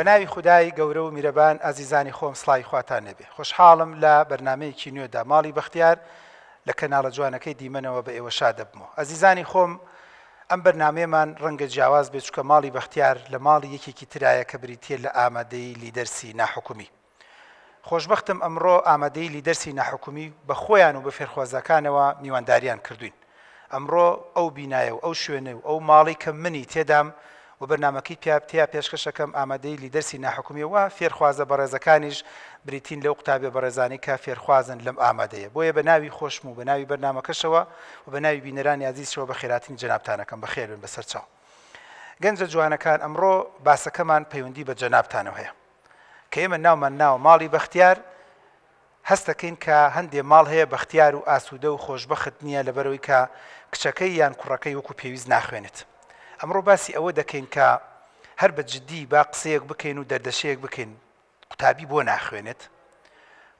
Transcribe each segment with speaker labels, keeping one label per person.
Speaker 1: بە ناوی خودای گەورە و میرەبان ئازیزانی خۆم سڵاوی خواتان لێبێ خۆشحاڵم لە بەرنامەیەکی نوێدا ماڵی بەختیار لە کەناڵە جوانەکەی دیمەنەوە بە ئێوە شاد دەبمەوە ئەزیزانی خۆم ئەم بەرنامەیەمان ڕەنگە جیاواز بێت چونکە ماڵی بەختیار لە ماڵی یەکێکی ترایە کە بریتیە لە ئامادەیی لیدەرسی ناحکومی خۆشبەختم ئەمڕۆ ئامادەی لیدەرسی ناحکومی بە خۆیان و بە فێرخوازەکانەوە میوانداریان کردوین. ئەمڕۆ ئەو بینایە و ئەو شوێنەی و ئەو ماڵەی کە منی تێدام و بەرنامەکەی پیا تیا پێشکەشەکەم ئامادەی لیدەرسی ناحکومیە و فێرخوازە بەڕێزەکانیش بریتین لەو قوتابیە بەڕێزانەی کە فێرخوازن لەم ئامادەیە. بۆیە بە ناوی خۆشم و بە ناوی بەرنامەکەشەوە و بە ناوی بینەرانی ئازیزشەوە بەخێرهاتنی جەنابتان ئەکەم. بەخێر بێن بەسەر چاو. گەنجە جوانەکان ئەمڕۆ باسەکەمان پەیوەندی بە جەنابتانەوە هەیە. کە ئێمە ناومان ناوە ماڵی بەختیار، هەستەکەین کە هەندێ ماڵ هەیە بەختیار و ئاسوودە و خۆشبەخت نییە لەبەرئەوەی کە کچەکەی یان کوڕەکەی وەکو پێویست ناخوێنێت. ئەمڕۆ باسی ئەوە دەکەین کە هەر بە جدی با قسەیەک بکەین و دەردەشەیەک بکەین قوتابی بۆ ناخوێنێت؟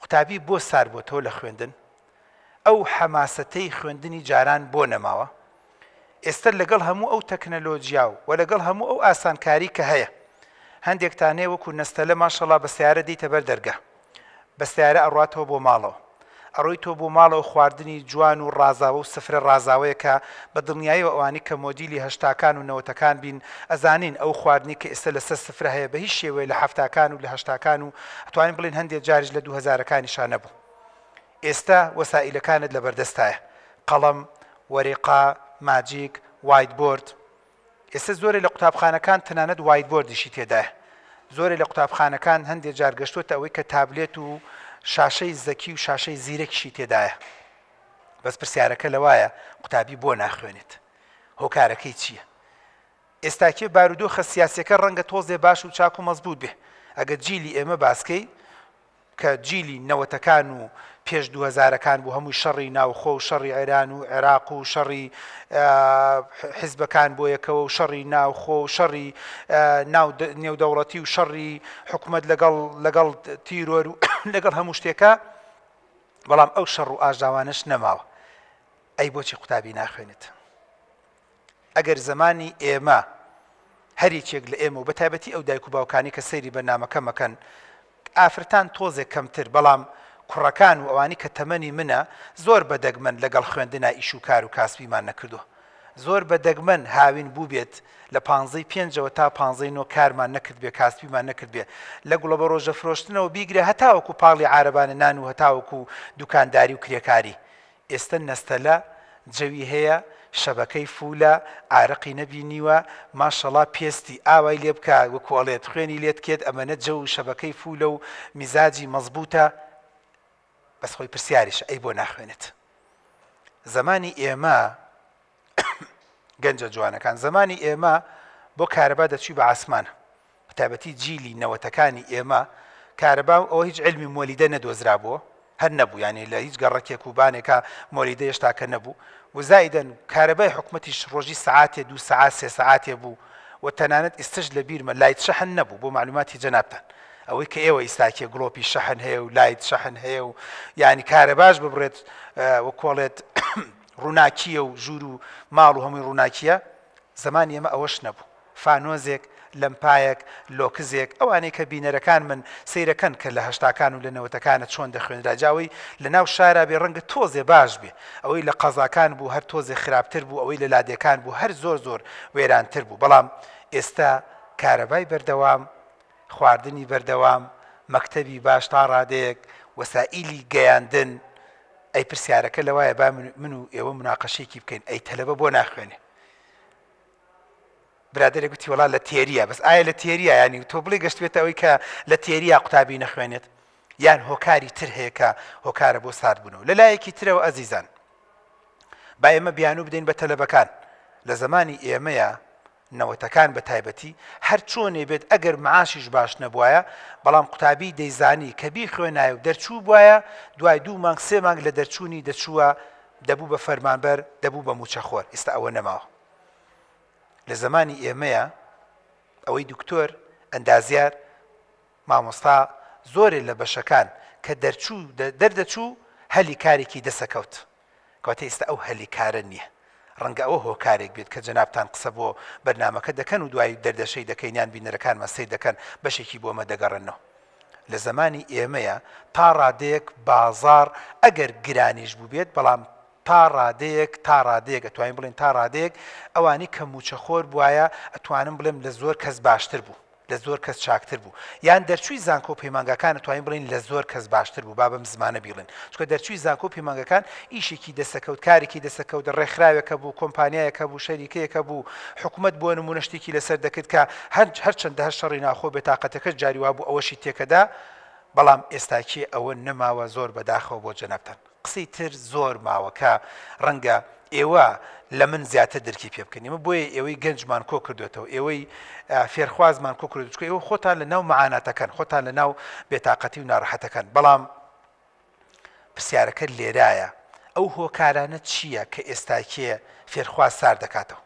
Speaker 1: قوتابی بۆ ساربۆتەوە لە خوێندن؟ ئەو حەماسەتەی خوێندنی جاران بۆ نەماوە؟ ئێستە لەگەڵ هەموو ئەو تەکنەلۆجیا و وە لەگەڵ هەموو ئەو ئاسانکاری کە هەیە هەندێکتان هەیە وەکو نەستەلە ماشەڵا بە سەیارە دێیتە بەر دەرگا بە سەیارە ئەڕواتەوە بۆ ماڵەوە ئەڕۆیتەوە بۆ ماڵەوە خواردنی جوان و ڕازاوە و سفرە ڕازاوەیە کە بە دڵنیایەوە ئەوانی کە مۆدیلی هەشتاکان و نەوەتەکان بین ئەزانین ئەو خواردنی کە ئێستە لەسەر سفرە هەیە بە هیچ شێوەیە لە حەفتاکان و لە هەشتاکان و ئەتوانین بڵێین هەندێ جاریش لە دووهەزارەکانیشا نەبوو. ئێستا وەسائیلەکانت لەبەردەستایە، قەڵەم، وەریقە، ماجیک، وایت بۆرد. ئێستا زۆرێ لە قوتابخانەکان تەنانەت وایت بۆردیشی تێدایە. زۆرێ لە قوتابخانەکان هەندێ جار گەشتۆتە ئەوەی کە تابلێت و شاشەی زەکی و شاشەی زیرەکیشی تێدایە. بەس پرسیارەکە لەوایە قوتابی بۆ ناخوێنێت؟ هۆکارەکەی چییە؟ ئێستاکێ بارودۆخە سیاسیەکە ڕەنگە تۆزێ باش و چاک و مەزبووت بێ. ئەگەر جیلی ئێمە باسکەی، کە جیلی نەوەتەکان و پێش دووهەزارەکان بوو هەمووی شەڕی ناوخۆ و شەڕی ئێران و عێراق و شەڕی حیزبەکان بۆ یەکەوە و شەڕی ناوخۆ و شەڕی ناو نێودەوڵەتی و شەڕی حکومەت لەگەڵ لەگەڵ تیرۆر و لەگەڵ هەموو شتێکە بەڵام ئەو شەڕ و ئاژاوانەش نەماوە ئەی بۆچی قوتابی ناخوێنێت؟ ئەگەر زەمانی ئێمە هەر یەکێک لە ئێمە و بەتایبەتی ئەو دایک و باوکانی کە سەیری بەرنامەکە مەکەن ئافرەتان تۆزێک کەمتر بەڵام کوڕەکان و ئەوانی کە تەمەنی منە زۆر بە دەگمەن لەگەڵ خوێندنا ئیش و کار و کاسبیمان نەکردووە زۆر بە دەگمەن هاوین بووبێت لە پانزەی پێنجەوە تا پانزەی نۆ کارمان نەکردبێ کاسبیمان نەکردبێ لە گوڵەبەڕۆژە فرۆشتنەوە بیگرە هەتاوەکو پاڵی عارەبانە نان و هەتاوەکو دوکانداری و کرێکاری ئێستە نەستەلە جەوی هەیە شەبەکەی فولە عارەقی نەبینیوە ماشەڵا پێستی ئاوای لێ بکە وەکو ئەڵێت خوێنی لێت کێت ئەمەنە جەو و شەبەکەی فولە و میزاجی مەزبوتە بەس خۆی پرسیاریشە ئەی بۆ ناخوێنێت زەمانی ئێمە گەنجە جوانەکان زەمانی ئێمە بۆ کارەبا دەچووی بە عاسمانە بەتایبەتی جیلی نەوەتەکانی ئێمە کارەبا و ئەوە هیچ علمی مۆلیدە نەدۆزرابووە هەر نەبوو یانی لە هیچ گەڕەکێک و بانێکا مۆلیدە هێشتاکە نەبوو و زائیدەن کارەبای حکومەتیش ڕۆژی سەعاتێ دوو سەعات سێ سەعاتێ بوو و تەنانەت ئیستش لە بیرمە لایت شەحن نەبوو بۆ معلوماتی جەنابتان ئەوەی کە ئێوە ئیستاکێ گڵۆپی شەحن هەیە و لایت شەحن هەیە و یانی کارەباش ببڕێت وەکۆڵێت ڕووناکییە و ژوور و ماڵ و هەمووی ڕووناکییە زەمانی ئێمە ئەوەش نەبوو. فانۆزێک، لەمپایەک، لۆکزێک، ئەوانەی کە بینەرەکانمن سەیرەکەن کە لە هەشتاکان و لە نەوەتەکانە چۆن دەخوێنرا، جا ئەوەی لە ناو شارا بێ ڕەنگە تۆزێ باش بێ، ئەوەی لە قەزاکان بوو هەر تۆزێ خراپتر بوو، ئەوەی لە لادێکان بوو هەر زۆر زۆر وێرانتر بوو، بەڵام ئێستا کارەبای بەردەوام، خواردنی بەردەوام، مەکتەبی باش تا ڕادەیەک، وەسائیلی گەیاندن، ئەی پرسیارەکە لەوایە با من و ئێوە موناقەشەیەکی بکەین، ئەی تەلەبە بۆ ناخوێنێ؟ برادەرێک گوتی وەڵا لە تێریە بەس ئایا لە تێریە ینی تۆ بڵێ گەشتبێتە ئەوەی کە لە تێریا قوتابی نەخوێنێت یان هۆکاری تر هەیە کە هۆکارە بۆ ساردبوونەوە لە لایەکی ترەوە ئەزیزان با ئێمە بیانوو بدەین بە تەلەبەکان لە زمانی ئێمەیە نەوەتەکان بە تایبەتی هەر چۆنێ بێت ئەگەر معاشیش باش نەبوایە بەڵام قوتابی دەیزانی کە بیخوێنایە و دەرچوو بوایە دوای دوو مانگ سێ مانگ لە دەرچوونی دەچووە دەبوو بە فەرمانبەر دەبوو بە مووچەخۆر ئیستا ئەوە نەماوە لە زەمانی ئێمەیە ئەوەی دکتۆر، ئەندازیار، مامۆستا زۆرێ لە بەشەکان کە دەرچوو دەردەچوو هەلی کارێکی دەسەکەوت کەواتە ئیستا ئەو هەلی کارە نییە. ڕەنگە ئەوە هۆکارێک بێت کە جەنابتان قسە بۆ بەرنامەکە دەکەن و دوای دەردەشەی دەکەین یان بینەرەکانمان سەیر دەکەن بەشێکی بۆ ئەمە دەگەڕێننەوە. لە زەمانی ئێمەیە تا ڕادەیەک بازاڕ ئەگەر گرانیش بووبێت بەڵام تا ڕادەیەک تا ڕادەیەک ئەتوانین بڵێین تا ڕادەیەک ئەوانی کە مووچەخۆر بوایە ئەتوانم بڵێم لە زۆر کەس باشتر بوو لە زۆر کەس چاکتر بوو یان دەرچووی زانکۆ و پەیمانگاکان ئەتوانین بڵێین لە زۆر کەس باشتر بوو با بەم زمانە بیڵێن چونکە دەرچووی زانکۆ و پەیمانگەکان ئیشێکی دەسەکەوت کارێکی دەسەکەوت ڕێکخراوێک هەبوو کۆمپانیایەک هەبوو شەریکەیەک هەبوو حکومەت بۆ نموونە شتێکی لەسەر دەکرد کە هەر هەرچەندە هەر شەڕی ناوخۆ بێتاقەتەکەش جاری وابوو ئەوەشی تێکەدا بەڵام ئێستاکێ ئەوە نەماوە زۆر بەداخەوە بۆ جەنابتان. قسەی تر زۆر ماوە کە ڕەنگە ئێوە لە من زیاتر درکی پێ بکەن. ئێمە بۆیە ئێوەی گەنجمان کۆ کردوێتەوە، ئێوەی فێرخوازمان کۆ کردوێت، چونکە ئێوە خۆتان لە ناو مەعاناتەکەن، خۆتان لە ناو بێتاقەتی و ناڕەحەتەکەن. بەڵام پرسیارەکە لێرایە، ئەو هۆکارانە چییە کە ئێستاکێ فێرخواز سار دەکاتەوە؟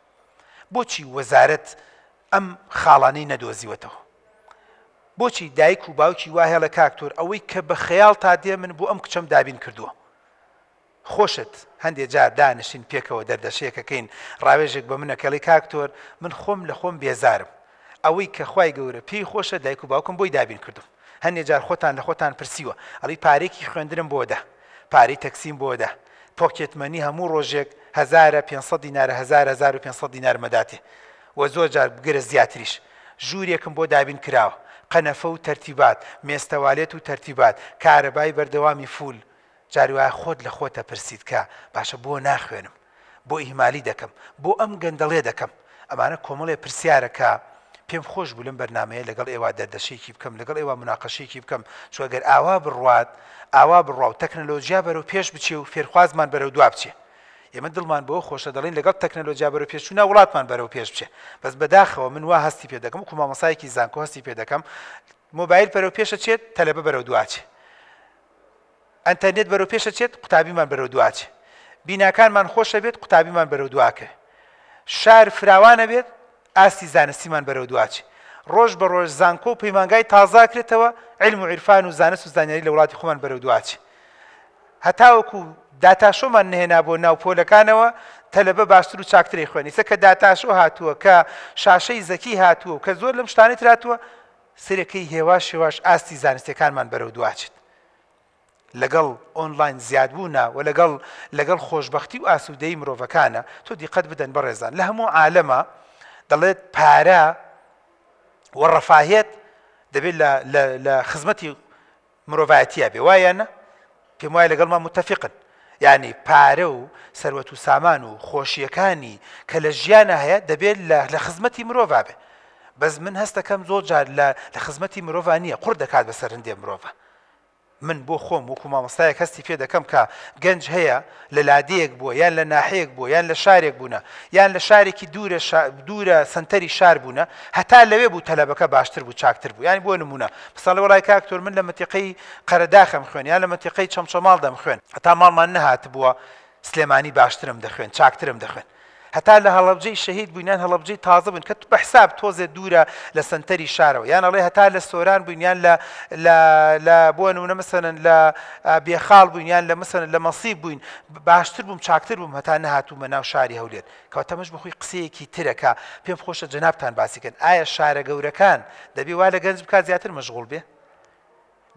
Speaker 1: بۆچی وەزارەت ئەم خاڵانەی نەدۆزیوەتەوە؟ بۆچی دایک و باوکی وا هێڵێ کاک تۆر ئەوەی کە بە خەیاڵتا دێ من بۆ ئەم کچەم دابین کردووە خۆشت هەندێ جار دانشین پێکەوە دەردەشەیەکەکەین ڕاوێژێک بە منە کەڵی کاک تۆر من خۆم لە خۆم بێزارم ئەوەی کە خوای گەورە پێی خۆشە دایک و باوکم بۆی دابین کردوم هەندێ جار خۆتان لە خۆتان پرسیوە ئەڵی پارێکی خوێندنم بۆ دە پارەی تەکسیم بۆ دە pocket money هەموو ڕۆژێک هەزارە 500 دینارە هەزار 1500 دینار مەداتێ و زۆر جار بگرە زیاتریش. ژوورێکم بۆ دابین کراوە. قەنەفە و تەرتیبات، مێزتەوالێت و تەرتیبات، کارەبای بەردەوامی full. جاری وایە خۆت لە خۆت ئەپرسیت کە باشە بۆ ناخوێنم؟ بۆ ئیهمالی دەکەم؟ بۆ ئەم گەندەڵیە دەکەم؟ ئەمانە کۆمەڵێ پرسیارە کە پێم خۆش بوو لەم بەرنامەیە لەگەڵ ئێوە دەردەشەیەکی بکەم، لەگەڵ ئێوە موناقەشەیەکی بکەم، چونکە گەر ئاوا بڕوات، ئاوا بڕوا و تەکنەلۆجیا بەرەو پێش بچێ و فێرخوازمان بەرەو دوا بچێ. ئێمە دڵمان بەوە خۆشە دەڵێین لەگەڵ تەکنەلۆجیا بەرەو پێشچوونا وڵاتمان بەرەو پێش بچێ بەس بەداخەوە من وا هەستی پێ دەکەم وەکو مامۆسایەکی زانکۆ هەستی پێ دەکەم مۆبایل بەرەو پێشە چێت تەلەبە بەرەو دواچێ ئەتەرنێت بەرەو پێشە چێت قوتابیمان بەرەو دواچێ بیناکانمان خۆشە بێت قوتابیمان بەرەو دواکە شار فراوانە بێت ئاستی زانستیمان بەرەو دواچێ ڕۆژ بە ڕۆژ زانکۆ و پەیمانگای تازاکرێتەوە علم و عیرفان و زانست و زانیاری لە وڵاتی خۆمان بەرەو دواچێ هەتاوەکو داتاشۆمان نەهێنا بۆ ناو پۆلەکانەوە تەلەبە باشتر و چاکتر ئەیخوێنێ ئیستا کە داتاشۆ هاتووە کە شاشەی زەکی هاتووە و کە زۆر لەم شتانەی تر هاتووە سەرەکەی هێواش هێواش ئاستی زانستیەکانمان بەرەو دواچێت لەگەڵ ئۆنلاین زیادبوونە و لەگەڵ لەگەڵ خۆشبەختی و ئاسوودەی مرۆڤەکانە تۆ دیقەت بدەن بەڕێزان لە هەموو عالەمە دەڵێت پارە و ڕەفاهیەت دەبێت لە لە خزمەتی مرۆڤایەتیە بێ وایە نا؟ پێم وایە لەگەڵمان متفقن یعنی پارە و سەروەت و سامان و خۆشیەکانی کە لە ژیانە هەیە دەبێت لە خزمەتی مرۆڤ بێ بەس من هەستەکەم زۆر جار لە لە خزمەتی مرۆڤ نییە قڕ دەکات بەسەر هەندێ مرۆڤە من بۆ خۆم وەکو مامۆستایەک هەستی پێ دەکەم کە گەنج هەیە لە لادێیەک بووە یان لە ناحەیەک بووە یان لە شارێک بوونە یان لە شارێکی دوورە دوورە سەنتەری شار بوونە هەتا لەوێ بوو تەلەبەکە باشتر بوو چاکتر بوو یانی بۆ نموونە پسەڵێ وەڵای کاک تۆر من لە مەنتیقەی قەرەداخم خوێن یان لە مەنتیقەی چەمچەماڵ دەمخوێن هەتا ماڵمان نەهاتبووە سلێمانی باشترم دەخوێن چاکترم دەخوێن هەتا لە هەڵەبجەی شەهید بووین یان هەڵەبجەی تازە بووین کە بە حساب تۆزێ دوورە لە سەنتەری شارەوە یان ئەڵێ هەتا لە سۆران بووین یان لە لە لە بۆ نمونە مەسەلەن لە بێخاڵ بووین یان لە مەسەلەن لە مەسیب بووین باشتر بووم چاکتر بووم هەتا نەهاتوومە ناو شاری هەولێر کەواتە ئەمەش بەخۆی قسەیەکی ترە کە پێم خۆشە جەنابتان باسی کەن ئایا شارە گەورەکان دەبێ وا لە گەنج بکات زیاتر مەشغوڵ بێ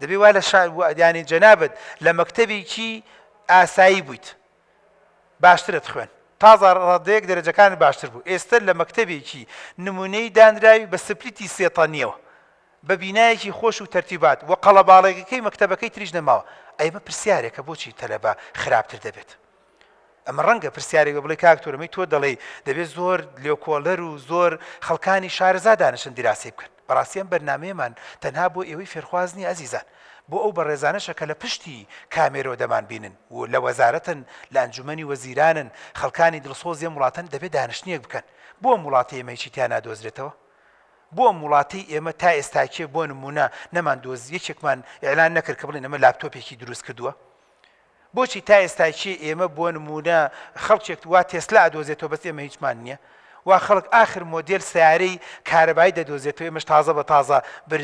Speaker 1: دەبێ وا لە شار یانی جەنابت لە مەکتەبێکی ئاسایی بوویت باشترت خوێن تازە ڕادەیەک دەرەجەکانت باشتر بوو ئێستە لە مەکتەبێکی نمونەی دانراوی بە سپلیتی سێ تەنیەوە بە بینایەکی خۆش و تەرتیبات و قەڵەباڵێگەکەی مەکتەبەکەی تریش نەماوە ئەی ئەمە پرسیارێکە بۆچی تەلەبە خراپتر دەبێت ئەمە ڕەنگە پرسیارێک بێ بڵێ کاک تۆر ئەمەی تۆ دەڵێی دەبێت زۆر لێکۆڵەر و زۆر خەڵکانی شارەزا دانیشن دیراسەی بکەن بەڕاستی ئەم بەرنامەیەمان تەنها بۆ ئێوەی فێرخواز نییە ئەزیزان بۆ ئەو بەڕێزانەشە کە لە پشتی کامێرەوە دەمانبینن و لە وەزارەتن لە ئەنجومەنی وەزیرانن خەڵکانی دڵسۆزی ئەم وڵاتەن دەبێت دانیشتنێک بکەن بۆ ئەم وڵاتەی ئێمە هیچی تیا نادۆزرێتەوە بۆ ئەم وڵاتەی ئێمە تا ئێستاکێ بۆ نمونە نەمان دۆز یەکێکمان ئیعلان نەکرد کە بڵێن ئەمە لاپتۆپێکی دروست کردووە بۆچی تا ئێستا کێ ئێمە بۆ نموونە خەڵکێک وا تێسلا ئەدۆزێتەوە بەس ئێمە هیچمان نییە؟ وا خەڵک ئاخر مۆدێل سەیارەی کارەبایی دەدۆزێتەوە ئێمەش تازە بە تازە بر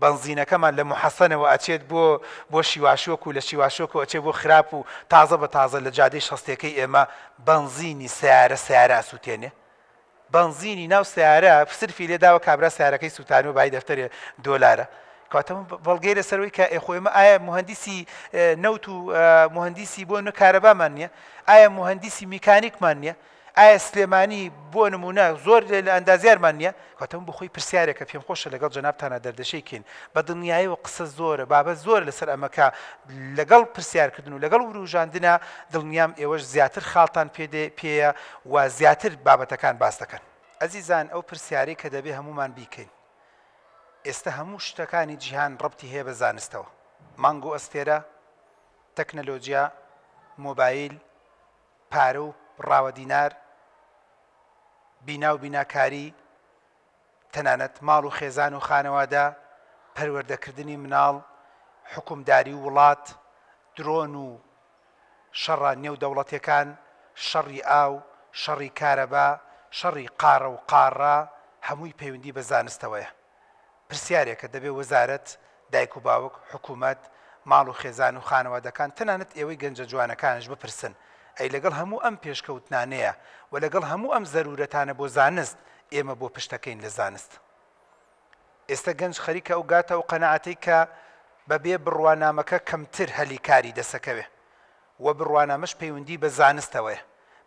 Speaker 1: بەنزینەکەمان لە موحەسەنەوە ئەچێت بۆ بۆ شیواشۆک و لە شیواشۆکەوە ئەچێت بۆ خراپ و تازە بە تازە لە جادەی شەستێکەی ئێمە بەنزینی سەیارە سەیارە ئەسوتێنێ بەنزینی ناو سەیارە سرفی لێداوە کابرا سەیارەکەی سوتانوە بای دەفتەرێ دۆلارە کەواتە بەڵگەی لەسەرەوەی کە ئێ خۆ ئێمە ئایا موهەندیسی نەوت و موهەندیسی بۆ نە کارەبامان نییە ئایا موهەندیسی میکانیکمان نییە ئایا سلێمانی بۆ نمونە زۆر لە ئەندازیارمان نییە کەواتە بۆ خۆی پرسیارێکە پێم خۆشە لەگەڵ جەنابتانە دەردەشەی کەین بە دڵنیایەوە قسە زۆرە بابەت زۆر لەسەر ئەمەکە لەگەڵ پرسیارکردن و لەگەڵ وروژاندنە دڵنیام ئێوەش زیاتر خاڵتان پێ پێیە و زیاتر بابەتەکان باس دەکەن. ئەزیزان ئەو پرسیارەی کە دەبێ هەموومان بیکەین ئێستە هەموو شتەکانی جیهان ڕەبتی هەیە بە زانستەوە مانگ و ئەستێرە، تەکنەلۆجیا، مۆبایل، پارە و ڕاوە دینار، بینا و بیناکاری، تەنانەت ماڵ و خێزان و خانەوادە، پەروەردەکردنی مناڵ، حوکمداری و وڵات، درۆن و شەڕە نێودەوڵەتیەکان، شەڕی ئاو، شەڕی کارەبا، شەڕی قاڕە و قاڕە، هەمووی پەیوەندی بە زانستەوەیە. پرسیارێکە دەبێ وەزارەت، دایک و باوک، حکومەت، ماڵ و خێزان و خانەوادەکان، تەنانەت ئێوەی گەنجە جوانەکانش بپرسن، ئەی لەگەڵ هەموو ئەم پێشکەوتنانەیە و لەگەڵ هەموو ئەم زەرورەتانە بۆ زانست، ئێمە بۆ پشتەکەین لە زانست؟ ئێستە گەنج خەریکە ئەوگاتە ئەو قەناعەتەی کە بە بێ بڕوانامەکە کەمتر هەلی کاری دەسەکەوێ و بڕوانامەش پەیوەندی بە زانستەوەیە.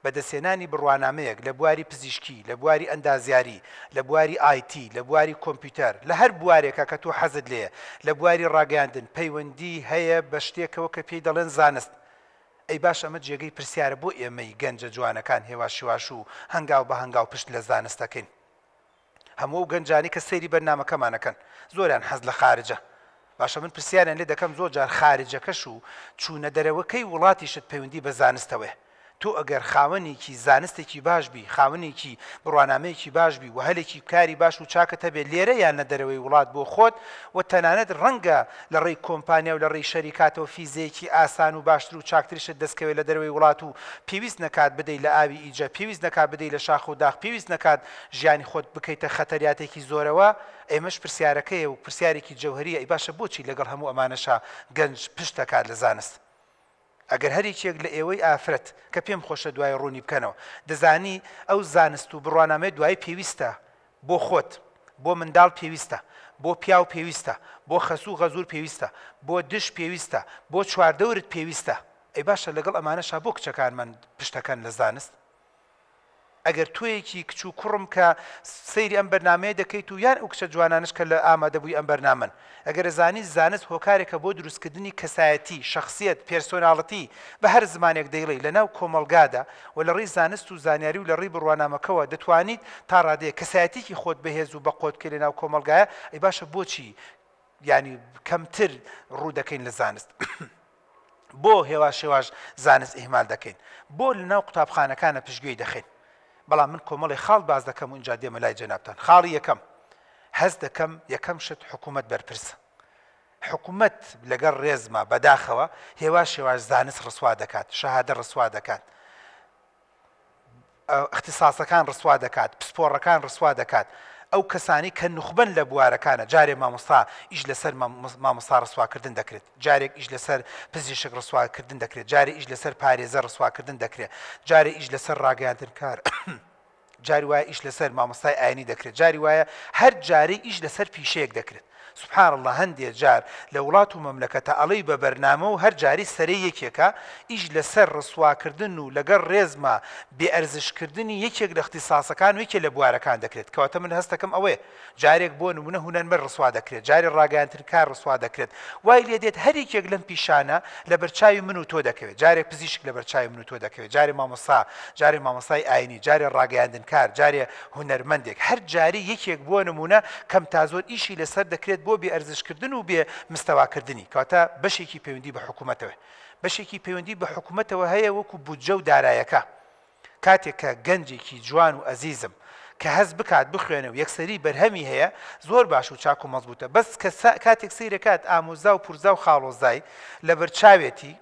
Speaker 1: بەدەستهێنانی بڕوانامەیەک لە بواری پزیشکی، لە بواری ئەندازیاری، لە بواری ئایتی، لە بواری کۆمپیوتەر، لە هەر بوارێکا کە تۆ حەزت لێیە، لە بواری ڕاگەیاندن، پەیوەندی هەیە بە شتێکەوە کە پێی دەڵێن زانست. ئەی باش ئەمە جێگەی پرسیارە بۆ ئێمەی گەنجە جوانەکان هێواش هێواش و هەنگاو بە هەنگاو پشت لە زانست دەکەین؟ هەموو ئەو گەنجانەی کە سەیری بەرنامەکەمان ئەکەن زۆریان حەز لە خارجە باشە من پرسیاریان لێ دەکەم زۆر جار خارجەکەش و چوونە دەرەوەکەی وڵاتیشت پەیوەندی بە زانستەوەیە تۆ ئەگەر خاوەنێکی زانستێکی باش بی خاوەنێکی بڕوانامەیەکی باش بی و هەلێکی کاری باش و چاکت هەبێ لێرە یان لە دەرەوەی وڵات بۆ خۆت و تەنانەت ڕەنگە لە ڕێی کۆمپانیا و لە ڕێی شەریکاتەوە فیزەیەکی ئاسان و باشتر و چاکتریشت دەستکەوێت لە دەرەوەی وڵات و پێویست نەکات بدەی لە ئاوی ئیجە پێویست نەکات بدەی لە شاخ و داخ پێویست نەکات ژیانی خۆت بکەیتە خەتەریاتێکی زۆرەوە، ئێمەش پرسیارەکەیە و پرسیارێکی جەوهەریە ئەی باشە بۆچی لەگەڵ هەموو ئەمانەشا گەنج پشت دەکات لە زانست؟ ئەگەر هەریەکێک لە ئێوەی ئافرەت کە پێم خۆشە دوای ڕوونی بکەنەوە دەزانی ئەو زانست و بڕوانامەیە دوایی پێویستە بۆ خۆت بۆ منداڵ پێویستە بۆ پیاو پێویستە بۆ خەسوو غەزور پێویستە بۆ دژ پێویستە بۆ چواردەورت پێویستە ئەی باشە لەگەڵ ئەمانەشا بۆ کچەکانمان پشتەکەن لە زانست؟ ئەگەر تۆیەکی کچ و کوڕم کە سەیری ئەم بەرنامەیە دەکەیت و یان ئەو کچە جوانانەش کە لە ئامادەبووی ئەم بەرنامەن ئەگەر ئەزانی زانست هۆکارێکە بۆ دروستکردنی کەسایەتی، شەخسیەت، پێرسۆناڵتی، بە هەر زمانێک دەیڵێی لەناو کۆمەڵگادا و لە ڕێی زانست و زانیاری و لە ڕێی بڕوانامەکەوە دەتوانیت تا ڕادەیەک کەسایەتیکی خۆت بەهێز و بەقوەت بکەی لەناو کۆمەڵگایا ئەی باشە بۆچی یانی کەمتر ڕوو دەکەین لە زانست؟ بۆ هێواش هێواش زانست ئیهمال دەکەین؟ بۆ لەناو قوتابخانەکانە پشتگوێی دەخەین؟ بەڵام من کۆمەڵێ خاڵ باس دەکەم و ئینجا دێمە لای جەنابتان. خاڵی یەکەم، هەست دەکەم یەکەم شت حکوومەت بەرپرسە. حکوومەت لەگەڵ ڕێزما بەداخەوە هێواش هێواش زانست ڕسوا دەکات، شەهادە ڕسوا دەکات. ئیختیساسەکان ڕسوا دەکات، پسپۆڕەکان ڕسوا دەکات، ئەو کەسانەی کە نوخبەن لە بوارەکانە، جارێ مامۆستا ئیش لەسەر مامۆستا ڕسواکردن دەکرێت، جارێک ئیش لەسەر پزیشک ڕسواکردن دەکرێت، جارێ ئیش لەسەر پارێزەر ڕسواکردن دەکرێت، جارێ ئیش لەسەر ڕاگەیاندنکار، جاری وایە ئیش لەسەر مامۆستای ئاینی دەکرێت، جاری وایە هەر جارەی ئیش لەسەر پیشەیەک دەکرێت. سبحان اللە هەندێ جار لە وڵات و مەملەکەتە ئەڵێی بە بەرنامە و هەر جارەی سەرەی یەکێکە ئیش لەسەر ڕسوا کردن و لەگەڵ ڕێزما بێ ئەرزش کردنی یەکێک لە اختصاصەکان و یەکێ لە بوارەکان دەکرێت کەواتە من هەستەکەم ئەوەیە جارێک بۆ نمونە هونەرمەند ڕسوا دەکرێت جارێ ڕاگەیاندنکار ڕسوا دەکرێت وای لێ دێت هەر یەکێک لەم پیشانە لەبەرچاوی من و تۆ دەکەوێت جارێک پزیشک لەبەرچاوی من و تۆ دەکەوێت جارێ مامۆستا جارێ مامۆستای ئاینی جارێ ڕاگەیاندنکار جارێ هونەرمەندێک هەر جارەی یەکێک بۆ نموونە کەم تا زۆر ئیشی لەسەر دەکرێت بۆ بێ ئەرزشکردن و بێ مستەواکردنی کەواتە بەشێکی پەیوەندی بە حکومەتەوە بەشێکی پەیوەندی بە حکومەتەوە هەیە وەکو بودجە و دارایەکە کاتێک کە گەنجێکی جوان و ئەزیزم کە هەست بکات بخوێنێ و یەکسەری بەرهەمی هەیە زۆر باش و چاک و مەزبوتە بەس کە کاتێک سەیرەکات ئامۆزا و پورزا و خاڵۆزای لەبەرچاوێتی.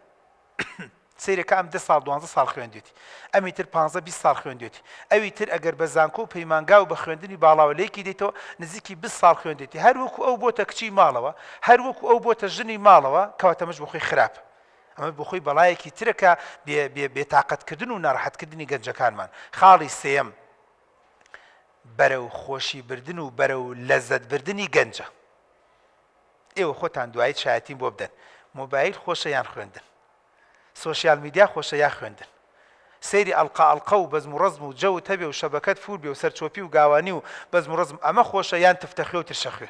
Speaker 1: سەیرەکە ئەم دە ساڵ دوانزە ساڵ خوێندوێتی ئەمی تر پانزە 20 ساڵ خوێندوێتی ئەوی تر ئەگەر بە زانکۆ و پەیمانگا و بە خوێندنی باڵاوە لێکی دەیتەوە نزیکی 20 ساڵ خوێندوێتی هەر وەکو ئەو بۆتە کچی ماڵەوە هەر وەکو ئەو بۆتە ژنی ماڵەوە کەواتە ئەمەش بۆ خۆی خراپە ئەمە بۆ خۆی بەڵایەکی ترە کە بێ بێ بێتاقەتکردن و ناڕەحەتکردنی گەنجەکانمان خاڵی سێیەم بەرەو خۆشی بردن و بەرەو لەزەت بردنی گەنجە. ئێوە خۆتان دوایی شایەتیم بۆ بدەن مۆبایل خۆشە یان خوێندن؟ سۆشیال میدیا خۆشە یا خوێندن؟ سەیری ئەڵقە ئەڵقە و بەزم و ڕەزم و جەوت هەبێ و شەبەکەت فوور بێ و سەرچۆپی و گاوانی و بەزم و ڕەزم ئەمە خۆشە یان تفتەخوێ و ترشەخوێ؟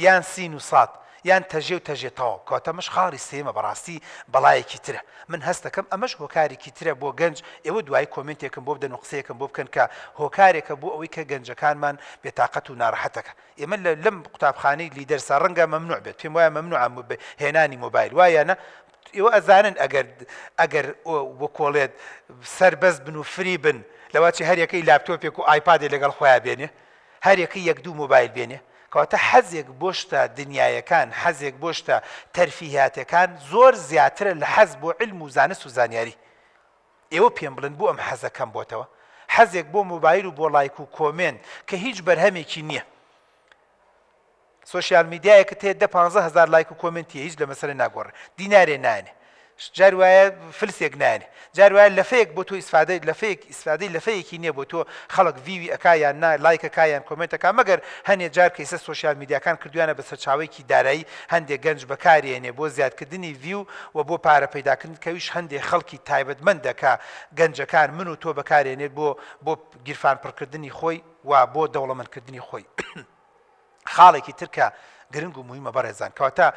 Speaker 1: یان سین و ساد یان تەژێ و تەژێ تەواو کەواتە ئەمەش خاڵی سێیەمە بەڕاستی بەڵایەکی ترە من هەستەکەم ئەمەش هۆکارێکی ترە بۆ گەنج ئێوە دوایی کۆمێنتێکم بۆ بدەن و قسەیەکم بۆ بکەن کە هۆکارێکە بۆ ئەوەی کە گەنجەکانمان بێتاقەت و ناڕەحەتەکە ئێمە لە لەم قوتابخانەی لیدەرسا ڕەنگە مەمنوع بێت پێم وایە مەمنوعە هێنانی مۆبایل وایە نە ئێوە ئەزانن ئەگەر ئەگەر وەکۆڵێت سەربەست بن و free بن لەواچی هەریەکەی لاپتۆپێک و ئایپادێ لەگەڵ خۆیان بێنێ هەریەکەی یەک دوو مۆبایل بێنێ کەواتە حەزێک بۆ شتە دنیایەکان حەزێک بۆ شتە تەرفیهاتەکان زۆر زیاترە لە حەز بۆ علم و زانست و زانیاری ئێوە پێم بڵێن بۆ ئەم حەزە کەم بۆتەوە؟ حەزێک بۆ مۆبایل و بۆ لایک و کۆمێنت کە هیچ بەرهەمێکی نییە. سۆشیال میدیایەکت هەیە دە پانزە هەزار لایک و کۆمێنتی هەیە هیچ لە مەسەلە ناگۆڕێ دینارێ نایەنێ جار وایە فلسێک نایەنێ جار وایە لەفەیەک بۆ تۆ ئیسفادەی لەفەیەک ئیسفادەی لەفەیەکی نییە بۆ تۆ خەڵک view ی ئەکا یان نا لایک ئەکا یان کۆمێنت ئەکا مەگەر هەنێ جار کەیسە سۆشیال میدیاکان کردویانە بە سەرچاوەیەکی دارایی هەندێ گەنج بەکارێنێ بۆ زیادکردنی view و بۆ پارە پەیداکردن کەویش هەندێ خەڵکی تایبەتمەندە کە گەنجەکان من و تۆ بەکارێنێت بۆ بۆ گیرفان پڕکردنی خۆی و بۆ دەوڵەمەندکردنی خۆی. خاڵێکی تر کە گرنگ و موهیمە بەڕێزان کەواتە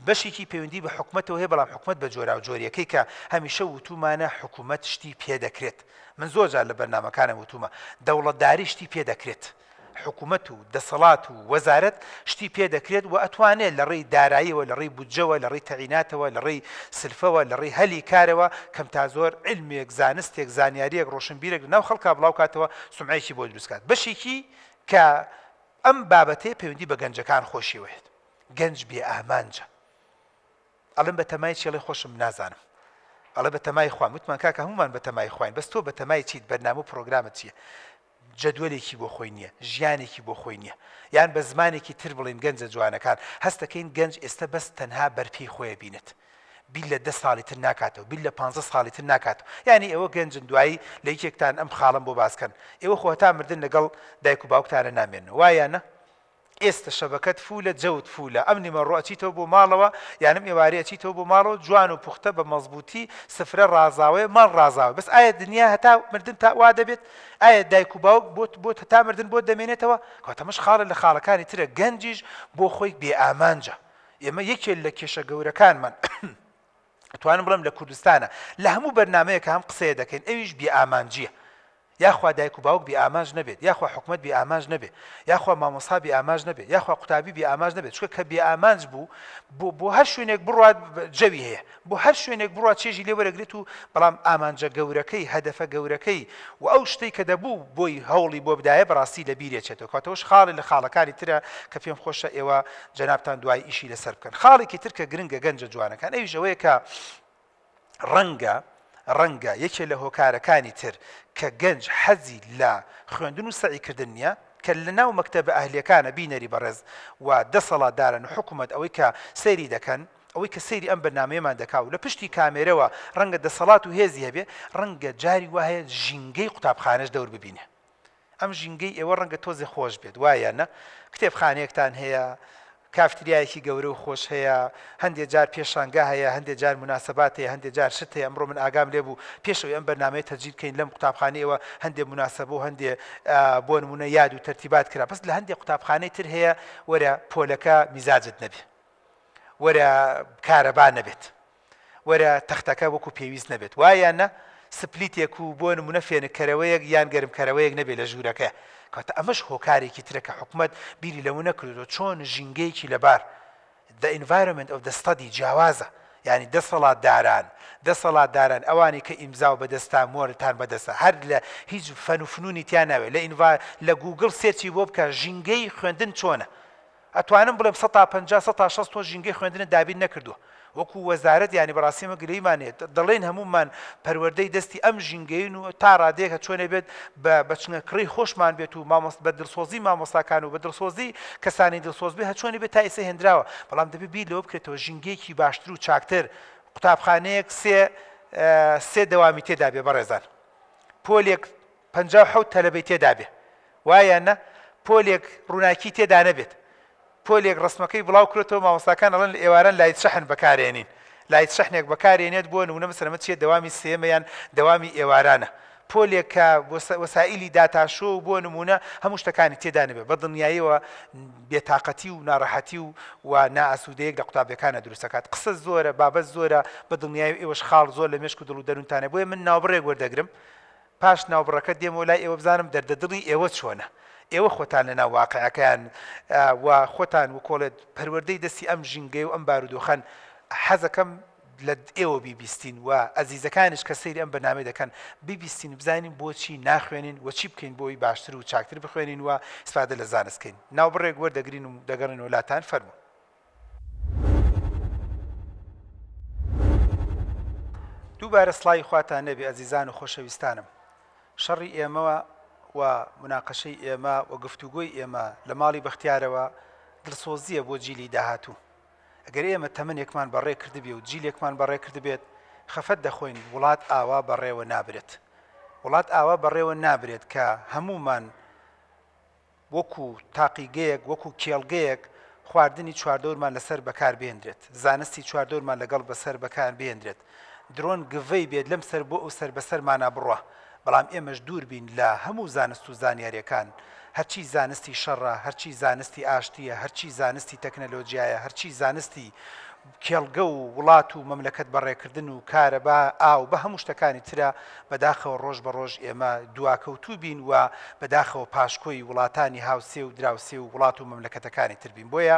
Speaker 1: بەشێکی پەیوەندی بە حکومەتەوە هەیە بەڵام حکومەت بە جۆراوجۆریەکەی کە هەمیشە وتومانە حکومەت شتی پێ دەکرێت من زۆر جار لە بەرنامەکانم وتومە دەوڵەتداری شتی پێ دەکرێت حکومەت و دەسەڵات و وەزارەت شتی پێ دەکرێت و ئەتوانێت لە ڕێی داراییەوە لە ڕێی بودجەوە لە ڕێی تەعیناتەوە لە ڕێی سلفەوە لە ڕێی هەلی کارەوە کەم تا زۆر علمێک زانستێک زانیاریەک ڕۆشنبیرێک لە ناو خەڵکا بڵاو کاتەوە سومعەیەکی بۆ دروست کات بەشێکی کە ئەم بابەتەیە پەیوەندی بە گەنجەکان خۆشیەوە هێت گەنج بێ ئامانجە ئەڵێم بە تەمای چی ئەڵێ خۆشم نازانم ئەڵێ بە تەمای خوام وتمان کاکە هەمومان بە تەمای خواین بەس تۆ بە تەمای چیت بەرنامە و پرۆگرامت چییە جەدوەلێکی بۆ خۆی نییە ژیانێکی بۆ خۆی نییە یان بە زمانێکی تر بڵین گەنجە جوانەکان هەستەکەین گەنج ئێستا بەس تەنها بەرپێی خۆیە بینێت بیر لە دە ساڵی تر ناکاتەوە بیر لە پانزە ساڵی تر ناکاتەوە یانی ئێوە گەنجن دوایی لە یەکێکتان ئەم خاڵەم بۆ باس کەن ئێوە خۆ هەتا مردن لەگەڵ دایک و باوکتانە نامێنن وایە یان نا ئێستە شەبەکەت فولە جەوت فولە ئەم نیمەڕۆ ئەچیتەوە بۆ ماڵەوە یان ئەم ئێوارەی ئەچیتەوە بۆ ماڵەوە جوان و پوختە بە مەزبووتی سفرە ڕازاوەیە ماڵ ڕازاوە بەس ئایا دنیا هەتا مردن تا وا دەبێت ئایا دایک و باوک بۆت بۆت هەتا مردن بۆت دەمێنێتەوە کەواتە ئەمەش خاڵە لە خاڵەکانی ترە گەنجیش بۆ خۆی بێ ئامانجە ئێمە یەکێ لە کێشە گەورەکانمان ئەتوانم بڵێم لە کوردستانە لە هەموو بەرنمەیەکە هەم قسەیە دەکەین ئەویش بێ ئامانجیە یاخوا دایک و باوک بێ ئامانج نەبێت یاخوا حکومت بێ ئامانج نەبێت یاخوا مامۆستا بێ ئامانج نەبێت یاخوا قوتابی بێ ئامانج نەبێت چونکە کە بێ ئامانج بوو بۆ بۆ هەر شوێنێک بڕوات جەوی هەیە بۆ هەر شوێنێک بڕوات چێژی لێ وەرەگرێت و بەڵام ئامانجە گەورەکەی هەدەفە گەورەکەی و ئەو شتەی کە دەبوو بۆی هەوڵی بۆ بدایە بەڕاستی لە بیرێ چێتەوە کەواتە ئەوەش خاڵێ لە خاڵەکانی ترە کە پێم خۆشە ئێوە جەنابتان دوای ئیشی لەسەر بکەن خاڵێکی تر کە گرنگە گەنجە جوانەکان ئەویش ئەوەیە کە ڕەنگە ڕەنگە یەکێ لە هۆکارەکانی تر کە گەنج حەزی لە خوێندن و سەعیکردن نییە کە لە ناو مەکتەبە ئەهلیەکانە بینەری بەڕێز و دەسەڵاتدارن و حکومەت ئەوەی کە سەیری دەکەن ئەوەی کە سەیری ئەم بەرنامەیەمان دەکا و لە پشتی کامێرەوە ڕەنگە دەسەڵات و هێزی هەبێ، ڕەنگە جاری وا هەیە ژینگەی قوتابخانەش دەور ببینێ. ئەم ژینگەی ئێوە ڕەنگە تۆزێ خۆش بێت، وایە یان نا؟ کتێبخانەیەکتان هەیە، کافتریایەکی گەورە و خۆش هەیە، هەندێ جار پێشانگا هەیە، هەندێ جار موناسەبات هەیە، هەندێ جار شت هەیە. ئەمڕۆ من ئاگام لێ بوو پێش ئەوەی ئەم بەرنامەیە تەسجیل بکەین لەم قوتابخانەی ئێوە هەندێ موناسەبە و هەندێ بۆ نموونە یاد و تەرتیبات کرا. بەس لە هەندێ قوتابخانەی تر هەیە وەرە پۆلەکە میزاجت نەبێ. وەرە کارەبا نەبێت وەرە تەختەکە وەکو پێویست نەبێت وایە یان نا سپلیتێک و بۆ نمونە فێنککەرەوەیەک یان گەرمکەرەوەیەک نەبێت لە ژوورەکە کەواتە ئەمەش هۆکارێکی ترە کە حکومەت بیری لەوە نەکردووە چۆن ژینگەیەکی لەبار the environment of the study جیاوازە یعنی دەسەڵاتداران دەسەڵاتداران ئەوانی کە ئیمزاو بەدەستان مۆرتان بەدەستە هەر لە هیچ فەن و فنونی تیا ناوێت لە ئینڤا لە گوگڵ search ی بۆ بکە ژینگەی خوێندن چۆنە. ئەتوانم بڵێم سەتا 50 سەتا 60 تۆ ژینگەی خوێندنت دابین نەکردووە وەکو وەزارەت یانی بەڕاستی ئێمە گلەیمان هەیە دەڵێین هەموومان پەروەردەی دەستی ئەم ژینگەین و تا ڕادەیەک هەرچۆنێ بێت بە بە چنگەکڕی خۆشمان بێت و مامۆست بە دڵسۆزی مامۆستاکان و بە دڵسۆزی کەسانی دڵسۆز بێ هەرچۆنێ بێت تا ئێستا هێنراوە بەڵام دەبێت بیر لەوە بکرێتەوە ژینگەیەکی باشتر و چاکتر قوتابخانەیەک سێ سێ دەوامی تێدا بێ بەڕێزان پۆلێک 57 تەلەبەی تێدا بێ وایە یان نا پۆلێک ڕووناکی تێدا نەبێت پۆلێک ڕەسمەکەی بڵاو کرۆتەوە مامۆستاکان ئەڵێن لە ئێواران light شەحن بەکارێنین light شەحنێک بەکارێنێت بۆ نمونە مەسەلەن ئەمە چیە دەوامی سێیەمە یان دەوامی ئێوارانە پۆلێک کە وەسائیلی داتاشۆ و بۆ نمونە هەموو شتەکانی تێدا نەبێت بە دڵنیاییەوە بێتاقەتی و ناڕەحەتی و و نائاسوودەیەک لە قوتابیەکانە دروست دەکات قسە زۆرە بابەت زۆرە بە دڵنیایی ئێوەش خاڵ زۆر لە مێشک و دڵ و دەروونتانە بۆیە من ناوبڕێک وەردەگرم پاش ناوبڕەکە دێمەوە لای ئێوە بزانم دەردە دڵی ئێوە چۆنە؟ ئێوە خۆتان لە ناو واقیعەکەیان و خۆتان وکۆڵێت پەروەردەی دەستی ئەم ژینگەی و ئەم بارودۆخەن حەزەکەم لە ئێوە بیبیستین و ئەزیزەکانیش کە سەیری ئەم بەرنامەی دەکەن بیبیستین بزانین بۆچی ناخوێنین و چی بکەین بۆی باشتر و چاکتر بخوێنین و ئیسفادە لە زانست کەین ناوبڕێک وەردەگرین و دەگەڕێنەوە لاتان فەرموون. دووبارە سڵاوی خواتان لێبێ ئەزیزان و خۆشەویستانم شەڕی ئێمە و مناقەشەی ئێمە و گفتوگۆی ئێمە لە ماڵی بەختیارەوە دڵسۆزیە بۆ جیلی داهاتوو ئەگەر ئێمە تەمەنێکمان بەڕێ کردبێ و جیلێکمان بەڕێ کردبێت خەفەت دەخۆین وڵات ئاوا بەڕێوە نابرێت وڵات ئاوا بەڕێوە نابرێت کە هەمومان وەکو تاقیگەیەک، وەکو کێڵگەیەک خواردنی چواردەورمان لەسەر بەکار بهێندرێت، زانستی چواردەورمان لەگەڵ بەسەر بەکار بهێندرێت، درۆن گڤەی بێت لەم سەر بۆ ئەو سەر بەسەرمانا بڕوا، بەڵام ئێمەش دوور بین لە هەموو زانست و زانیاریەکان، هەرچی زانستی شەڕە، هەرچی زانستی ئاشتیە، هەرچی زانستی تەکنەلۆجیایە، هەرچی زانستی کێڵگە و وڵات و مەملەکەت بەڕێکردن و کارەبا، ئاو، بە هەموو شتەکانی ترە، بەداخەوە ڕۆژ بە ڕۆژ ئێمە دواکەوتوو بین و بەداخەوە پاشکۆی وڵاتانی هاوسێ و دراوسێ و وڵات و مەملەکەتەکانی تر بین. بۆیە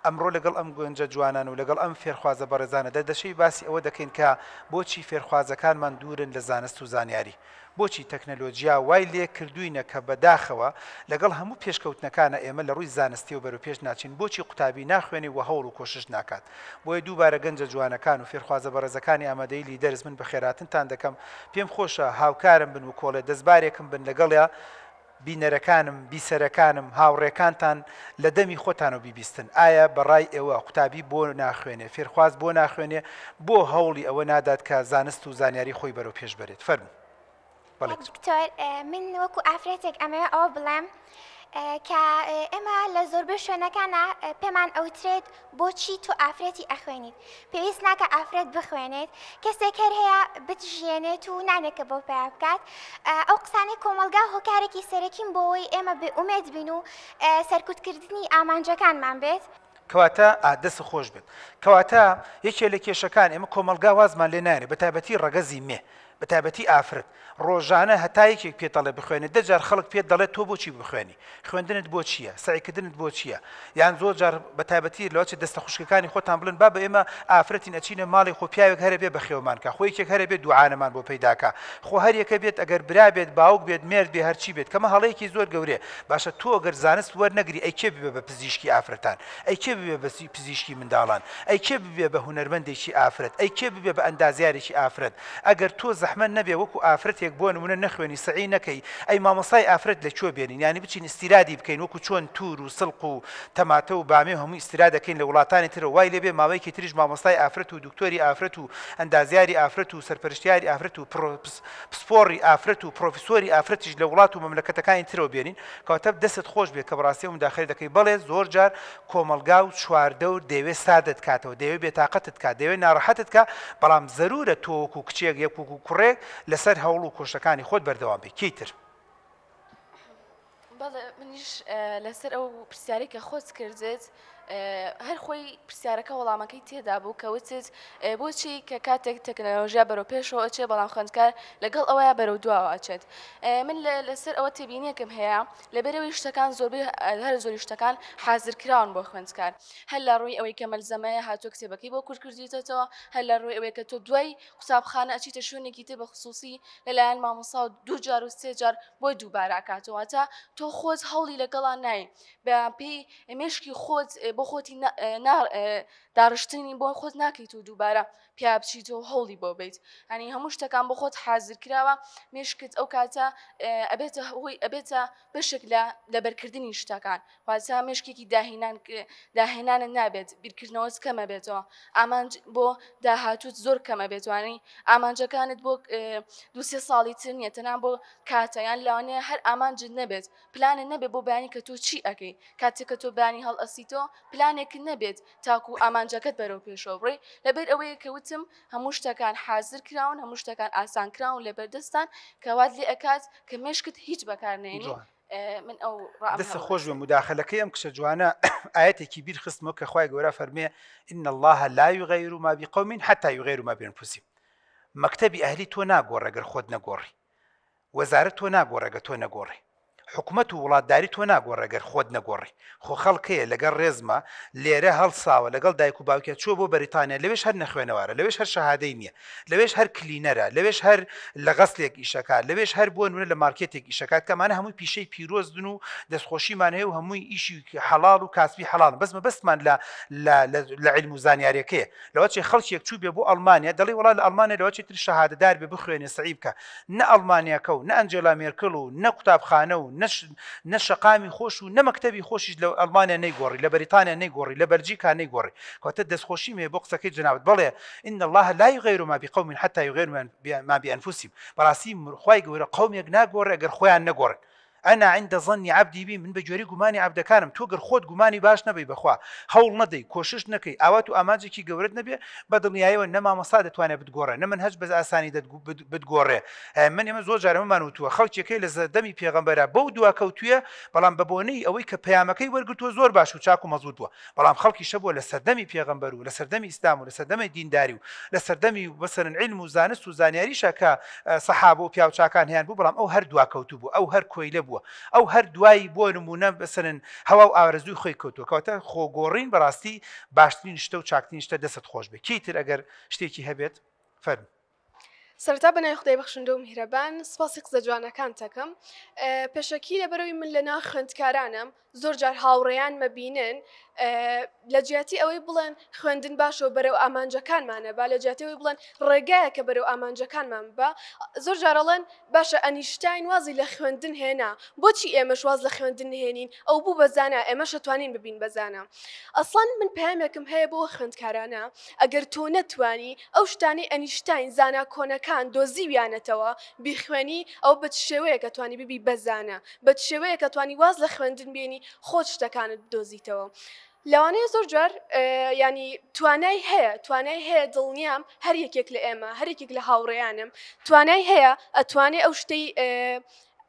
Speaker 1: ئەمڕۆ لەگەڵ ئەم گەنجە جوانان و لەگەڵ ئەم فێرخوازە بەڕێزانە دەردەشەوی باسی ئەوە دەکەین کە بۆچی فێرخوازەکانمان دوورن لە زانست و زانیاری؟ بۆچی تەکنەلۆجیا وای لێ کردووینە کە بە داخەوە لەگەڵ هەموو پێشکەوتنەکانا ئێمە لە ڕووی زانستیەوە بەرەو پێش ناچین بۆچی قوتابی ناخوێنێ و هەوڵ و کۆشش ناکات بۆیە دووبارە گەنجە جوانەکان و فێرخوازە بەڕێزەکانی ئامادەیی لیدەرز من بەخێرهاتنتان دەکەم پێم خۆشە هاوکارم بن وکۆڵێ دەستبارێکم بن لەگەڵیا بینەرەکانم، بیسەرەکانم، هاوڕێکانتان لە دەمی خۆتانەوە بیبیستن، ئایا بە ڕای ئێوە قوتابی بۆ ناخوێنێ، فێرخواز بۆ ناخوێنێ، بۆ هەوڵی ئەوە نادات کە زانست و زانیاری خۆی بەرەو پێش بەرێت؟ فەرموو. بەڵێ
Speaker 2: کاک دکتۆر، من وەکو ئافرەتێک ئەمەوێ ئەوە بڵێم کە ئێمە لە زۆربەی شوێنەکانا پێمان ئەوترێت بۆچی تۆ ئافرەتی ئەخوێنیت پێویست ناکە ئافرەت بخوێنێت کەسێک هەر هەیە بتژیێنێت و نانێکە بۆ پیا بکات ئەو قسانەی کۆمەڵگا هۆکارێکی سەرەکین بۆ ئەوەی ئێمە بێ ئومێد بین و سەرکوتکردنی ئامانجەکانمان بێت.
Speaker 1: کەواتە ئا دەست خۆش بێت کەواتە یەکێ لە کێشەکان ئێمە کۆمەڵگا وازمان لێ نایەنێ بەتایبەتی ڕەگەزی مێ بەتایبەتی ئافرەت ڕۆژانە هەتا یەکێک پێت دەڵێ بخوێنە دە جار خەڵک پێت دەڵێت تۆ بۆچی بخوێنی خوێندنت بۆ چییە سەعیکردنت بۆ چییە یان زۆر جار بەتایبەتی لەوەچێ دەستە خوشکەکانی خۆتان بڵێن بابە ئێمە ئافرەتین ئەچینە ماڵی خۆ پیاوێک هەرە بێ بەخێومان کا خۆ یەکێک هەرە بێ دوعانەمان بۆ پەیداکا خۆ هەر یەکە بێت ئەگەر برا بێت باوک بێت مێرد بێ هەرچی بێت کەمە هەڵەیەکی زۆر گەورەیە باشە تۆ گەر زانست وەرنەگری ئەی کێ ببێ بە پزیشکی ئافرەتان ئەی کێ ببێ بە پزیشکی منداڵان ئەی کێ ببێ بە هونەرمەندێکی ئافرەت ئەی کێ ببێ بە ئەندازیارێکی ئافرەت ئەگەر تۆ زەحمەت نەبێ وەکو ئافرەتێک بۆ نمونە نەخوێنی سەعی نەکەی ئەی مامۆستای ئافرەت لە کوێ بێنین یانی بچین ئیستیرادی بکەین وەکو چۆن تور و سڵق و تەماتە و بامێ و هەموو ئیستیراد دەکەین لە وڵاتانی ترەوە وای لێبێ ماوەیەکی تریش مامۆستای ئافرەت و دکتۆری ئافرەت و ئەندازیاری ئافرەت و سەرپەرشتیاری ئافرەت و پسپۆڕی ئافرەت و پرۆفیسۆری ئافرەتیش لە وڵات و مەملەکەتەکانی ترەوە بێنین کەواتە دەستت خۆش بێت کە بەڕاستی ئەو مداخەلە دەکەی بەڵێ زۆر جار کۆمەڵگا و چواردەور دەیەوێت ساردت کاتەوە دەیەوێت بێتاقەتت کات دەیەوێت ناڕەحەتت کا بەڵام زەرورە تۆ وەکو کچێک یەک وەکو کوڕێک لەسەر هەوڵ و کۆششەکانی خۆت بەردەوام بی کێی تر؟
Speaker 3: بەڵێ منیش لەسەر ئەو پرسیارەی کە خۆت کردت. هەر خۆی پرسیارەکە وەڵامەکەی تێدا بوو کە وتت بۆچی کە کاتێک تەکنەلۆژیا بەرەو پێشەوە ئەچێ بەڵام خوێندکار لەگەڵ ئەوەیا بەرەو دواوە ئەچێت. من لەسەر ئەوە تێبینیەکم هەیە لەبەرەوەی شتەکان زۆربەی هەر زۆری شتەکان حازر کراون بۆ خوێندکار هەر لە ڕووی ئەوەی کە مەلزەمەیە هاتووە کتێبەکەی بۆ کورت کردویتەوە هەر لە ڕووی ئەوەی کە تۆ دوای قوتابخانە ئەچیتە شوێنێکی تر بە خصوصی لەلایەن مامۆستا و دوو جار و سێ جار بۆی دووبارە ئەکاتەوە واتە تۆ خۆت هەوڵی لەگەڵا نای بە پێی مێشکی خۆت بۆ خۆتی داڕشتنی بۆ خۆت ناکەیت و دووبارە پیا بچیتەوە هەوڵی بۆ بیت هەنی هەموو شتەکان بۆ خۆت حازر کراوە مێشکت ئەو کاتە ئەبێتە هۆی ئەبێتە بەشێک لە لەبەرکردنی شتەکان واتە مێشکێکی داهێنان داهێنانت نابێت بیرکردنەوەت کەمە بێتەوە ئامانج بۆ داهاتوت زۆر کەمە بێتوانی ئامانجەکانت بۆ دوسێ ساڵی تر نییە تەنها بۆ کاتە یان لەوانەیە هەر ئامانجت نەبێت پلانت نەبێت بۆ بەیانی کە تۆ چی ئەکەی کاتێک کە تۆ بەیانی هەڵئەسیتەوە پلانێکت نەبێت تاکو ئامانجەکەت بەرەو پێشەوە بڕۆی لەبەر ئەوەیە کە وتم هەموو شتەکان حازر کراون هەموو شتەکان ئاسان کراون لەبەردەستان کە وات لێ ئەکات کە مێشکت هیچ بەکار نێنی
Speaker 1: جوان.
Speaker 3: من ئەو ڕام
Speaker 1: دەست
Speaker 3: هەبوو
Speaker 1: خۆش بێ مداخلەکەی ئەم کچە جوانە ئاەتێکی بیر خستمەوە کە خوای گەورە فەرمێ ان الله لا یغیر ما بقوم حتى یغیروا ما بانفسهم مەکتەبی ئەهلی تۆ ناگۆڕێ گەر خۆت نەگۆڕی وەزارەت تۆ ناگۆڕێ گەر تۆ نەگۆڕی. حکومەت و وڵاتداری تۆ ناگۆڕێ گەر خۆت نەگۆڕی. خۆ خەڵک هەیە لەگەڵ ڕێزما لێرە هەڵساوە لەگەڵ دایک و باوکیا چووە بۆ بەریتانیا لەوێش هەر نەخوێنەوارە لەوێش هەر شەهادەی نییە لەوێش هەر کلینەرە لەوێش هەر لە غەسلێک ئیشەکات لەوێش هەر بۆ نمونە لە مارکێتێک ئیشەکات کە ئەمانە هەمووی پیشەی پیرۆزن و دەستخۆشیمان هەیە و هەمووی ئیشی حەڵاڵ و کاسبی حەڵاڵن بەس مەبەستمان لە لە لە عیلم و زانیاریەکەیە لەوەچێ خەڵکێک چووبێ بۆ ئەڵمانیا دەڵێ وەڵا لە ئەڵمانیا لەوەچێ تر شەهادەدار بێ بخوێنێ سەعی بکا نە ئەڵمانیاکە و نە ئەنجێلا مێرکل و نە قوتابخانە و نە نە شەقامی خۆش و نە مەکتەبی خۆشیش لە ئەڵمانیا نەیگۆڕی لە بەریتانیا نەیگۆڕی لە بەلجیکا نەیگۆڕی کەواتە دەستخۆشیم هەیە بۆ قسەکەی جەنابت بەڵێ ان الله لا یغیر ما بقوم حتى یغیروا ما بانفسهم بەڕاستی خوای گەورە قەومێک ناگۆڕێ گەر خۆیان نەگۆڕن انا عند ظن عبدی بی، من بە گوێرەی گومانی عەبدەکانم، تۆ گەر خۆت گومانی باش نەبەی بەخوا، هەوڵ نەدەی، کۆشش نەکەی، ئاوات و ئامانجێکی گەورەت نەبێ، بە دڵنیایەوە نە مامۆستا دەتوانێ بتگۆڕێ، نە مەنهەج بە ئاسانی بتگۆڕێ. من ئێمە زۆر جار ئەمەمان وتووە، خەڵکێک هەیە لە سەردەمی پێغەمبەرا بەو دواکەوتوویە، بەڵام بە بۆنەی ئەوەی کە پەیامەکەی وەرگرتووە زۆر باش و چاک و مەزبوت بووە. بەڵام خەڵکیش هەبووە لە سەردەمی پێغەمبەر و لە سەردەمی ئیسلام و لە سەردەمی دینداری و لە سەردەمی مەسەلەن عیلم و زانست و زانیاریشە کە سەحابە و پیاوچاکان هەیان بوو بەڵام ئەو هەر دواکەوتوو بوو ئەو هەر کۆیلە بووە ئەو هەر دوای بۆ نموونە مەسەلەن هەوا و ئارەزووی خۆی کەوتووە کەواتە خۆگۆڕین بەڕاستی باشترین شتە و چاکترین شتە دەستت خۆش بێ کێی تر ئەگەر شتێکی هەبێت فەرموو.
Speaker 4: سەرەتا بەناوی خودای بەخشندە و میهرەبان سپاسی قسە جوانەکانت ئەکەم. پێشەکی لەبەرئەوەی من لەناو خوێندکارانم زۆر جار هاوڕێیان مەبینن لە جیاتی ئەوەی بڵێن خوێندن باشە و بەرەو ئامانجەکانمانە با لە جیاتی ئەوەی بڵێن ڕێگایەکە بەرەو ئامانجەکانمان بە زۆر جار ئەڵێن باشە ئەنیشتاین وازی لە خوێندن هێنا بۆچی ئێمەش واز لە خوێندن نهێنین ئەو بوو بە زانا ئێمەش ئەتوانین ببین بە زانا ئەسڵەن من پەیامێکم هەیە بۆ خوێندکارانە ئەگەر تۆ نەتوانی ئەو شتانەی ئەنیشتاین زانا کۆنەکان دۆزیویانەتەوە بیخوێنی ئەوە بە چ شێوەیەک ئەتوانی ببی بە زانا بە چ شێوەیەک ئەتوانی واز لە خوێندن بێنی خۆت شتەکانت بدۆزیتەوە لەوانەیە زۆر جار ینی توانای هەیە توانای هەیە دڵنیام هەر یەکێک لە ئێمە هەر یەکێک لە هاوڕێیانم توانای هەیە ئەتوانێ ئەو شتەی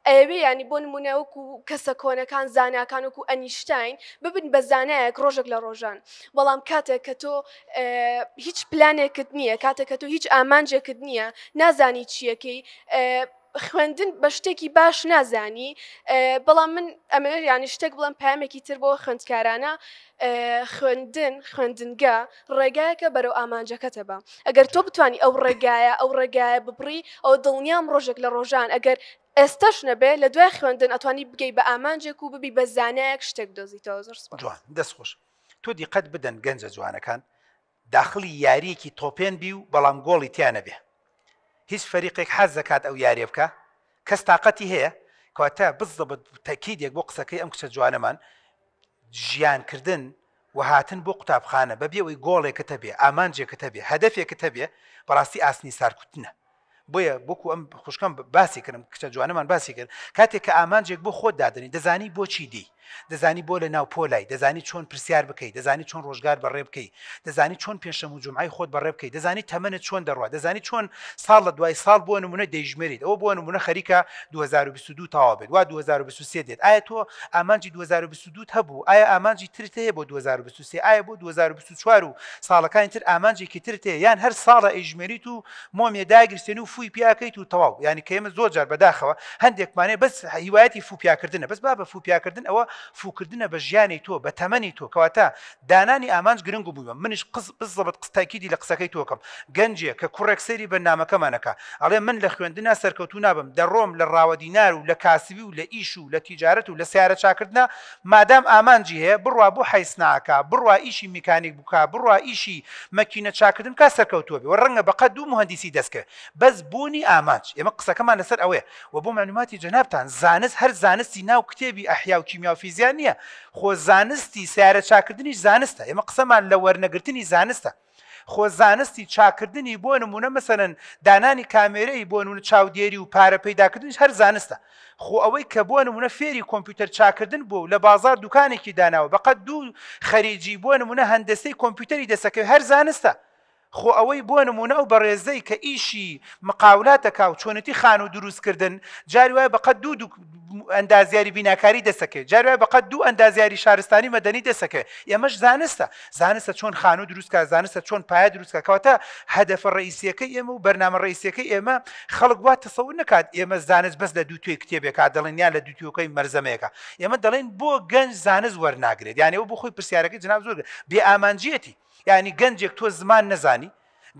Speaker 4: ئەیەوێ ینی بۆ نمونە وەکو کەسە کۆنەکان زاناکان وەکو ئەنیشتین ببن بە زانایەک ڕۆژێک لە ڕۆژان بەڵام کاتێک کە تۆ هیچ پلانێکت نییە کاتێک کە تۆ هیچ ئامانجێکت نییە نازانی چیەکەی خوێندن بە شتێکی باش نازانی بەڵام من ئەمەوێت ینی شتێک بڵێم پامێکی تر بۆ خوێندکارانە خوێندن خوێندنگە ڕێگایەکە بەرەو ئامانجەکەتە بە ئەگەر تۆ بتانی ئەو ڕێگایە ئەو ڕێگایە ببڕی ئەو دڵنیام ڕۆژێک لە ڕۆژان ئەگەر ئێستش نەبێ لە دوای خوێندن ئەتوانی بگەی بە ئامانجێک و ببی بە زانایەک شتێک دۆزیتەوە زۆر سپاس.
Speaker 1: جوان دەست خۆش تۆ دیقەت بدەن گەنجە جوانەکان داخڵی یاریەکی تۆپێن بی و بەڵام گۆڵی تیا نەبێ هیچ فەریقێک حەز دەکات ئەو یاریە بکا؟ کەس تاقەتی هەیە؟ کەواتە بزەبت تەکیدێک بۆ قسەکەی ئەم کچە جوانەمان ژیان کردن و هاتن بۆ قوتابخانە بەبێ ئەوەی گۆڵێکت هەبێ ئامانجێکت هەبێ هەدەفێکت هەبێ بەڕاستی ئاسنی سارکوتنە بۆیە وەکو ئەم خوشکەم باسی کردم کچە جوانەمان باسی کرد کاتێک کە ئامانجێک بۆ خۆت دادەنی دەزانی بۆچی دێی دەزانی بۆ لە ناو پۆلای، دەزانی چۆن پرسیار بکەی، دەزانی چۆن ڕۆژگار بەڕێ بکەی، دەزانی چۆن پێنجشەم و جومعەی خۆت بەڕێ بکەی، دەزانی تەمەنت چۆن دەڕوا، دەزانی چۆن ساڵ لە دوای ساڵ بۆ نمونە دەیژمێریت، ئەوە بۆ نمونە خەریکە 2022 تەواو بێت وا 2023 دێت، ئایا تۆ ئامانجی 2022 ت هەبوو؟ ئایا ئامانجی ترت هەیە بۆ 2023؟ ئایا بۆ 2024 و ساڵەکانی تر ئامانجێکی ترت هەیە یان هەر ساڵە ئەیژمێریت و مۆمێ داگیرسێنی و فووی پیاکەیت و تەواو؟ یانی کە ئێمە زۆر جار بەداخەوە هەندێکمان هەیە بەس هیوایەتی فوو پیاکردنە، بەس بابە فوو پیاکردن ئەوە فووکردنە بە ژیانی تۆ، بە تەمەنی تۆ، کەواتە دانانی ئامانج گرنگ و مویمە، منیش قز بزەبت قز تاکیدی لە قسەکەی تۆ کەم، گەنجێ کە کوڕێک سەیری بەرنامەکەمان ئەکا ئەڵێ من لە خوێندنا سەرکەوتوو نابم دەڕۆم لە ڕاوەدینار و لە کاسبی و لە ئیش و لە تیجارەت و لە سەیارە چاکردنا مادام ئامانجی هەیە بڕوا بۆ حەیسنا ئەکا بڕوا ئیشی میکانیک بکا بڕوا ئیشی مەکینە چاکردن بکا سەرکەوتووە بێ وە ڕەنگە بەقەد دوو موهەندیسی دەست کەوێ بەس بوونی ئامانج ئێمە قسەکەمان لەسەر ئەوەیە وە بۆ مەعلوماتی جەنابتان زانست هەر زانستی ناو کتێبی ئەحیا و کیمیا و فیزیا نییە خۆ زانستی سەیارە چاکردنیش زانستە ئێمە قسەمان لە وەرنەگرتنی زانستە خۆ زانستی چاکردنی بۆ نمونە مەسەلەن دانانی کامێرەی بۆ نمونە چاودێری و پارە پەیداکردنیش هەر زانستە خۆ ئەوەی کە بۆ نمونە فێری کۆمپیوتەر چاکردن بووە و لە بازاڕ دوکانێکی داناوە بەقەد دوو خەریجی بۆ نمونە هەندەسەی کۆمپیوتەری دەسەکەوێ هەر زانستە خۆ ئەوەی بۆ نموونە ئەو بەڕێزەی کە ئیشی مقاولات دەکا و چۆنێتی خانوو دروست کردن جاری وایە بەقەد دوو دوو ئەندازیاری بیناکاری دەسەکەوێت جاری وایە بەقەد دوو ئەندازیاری شارستانی مەدەنی دەسەکەوێت ئێمەش زانستە زانستە چۆن خانوو دروست کا زانستە چۆن پایە دروست کا کەواتە هەدەفە ڕئیسیەکەی ئێمە و بەرنامە ڕئیسیەکەی ئێمە خەڵک وا تەسەور نەکات ئێمە زانست بەس لە دوو توێی کتێبێکا دەڵێن یان لە دوو توێکەی مەرزەمەیەکە ئێمە دەڵێن بۆ گەنج زانست وەرناگرێت یعنی ئەو بۆ خۆی پرسیارەکەی جناب زۆر بێ ئامانجیەتی یانی گەنجێک تۆ زمان نەزانی،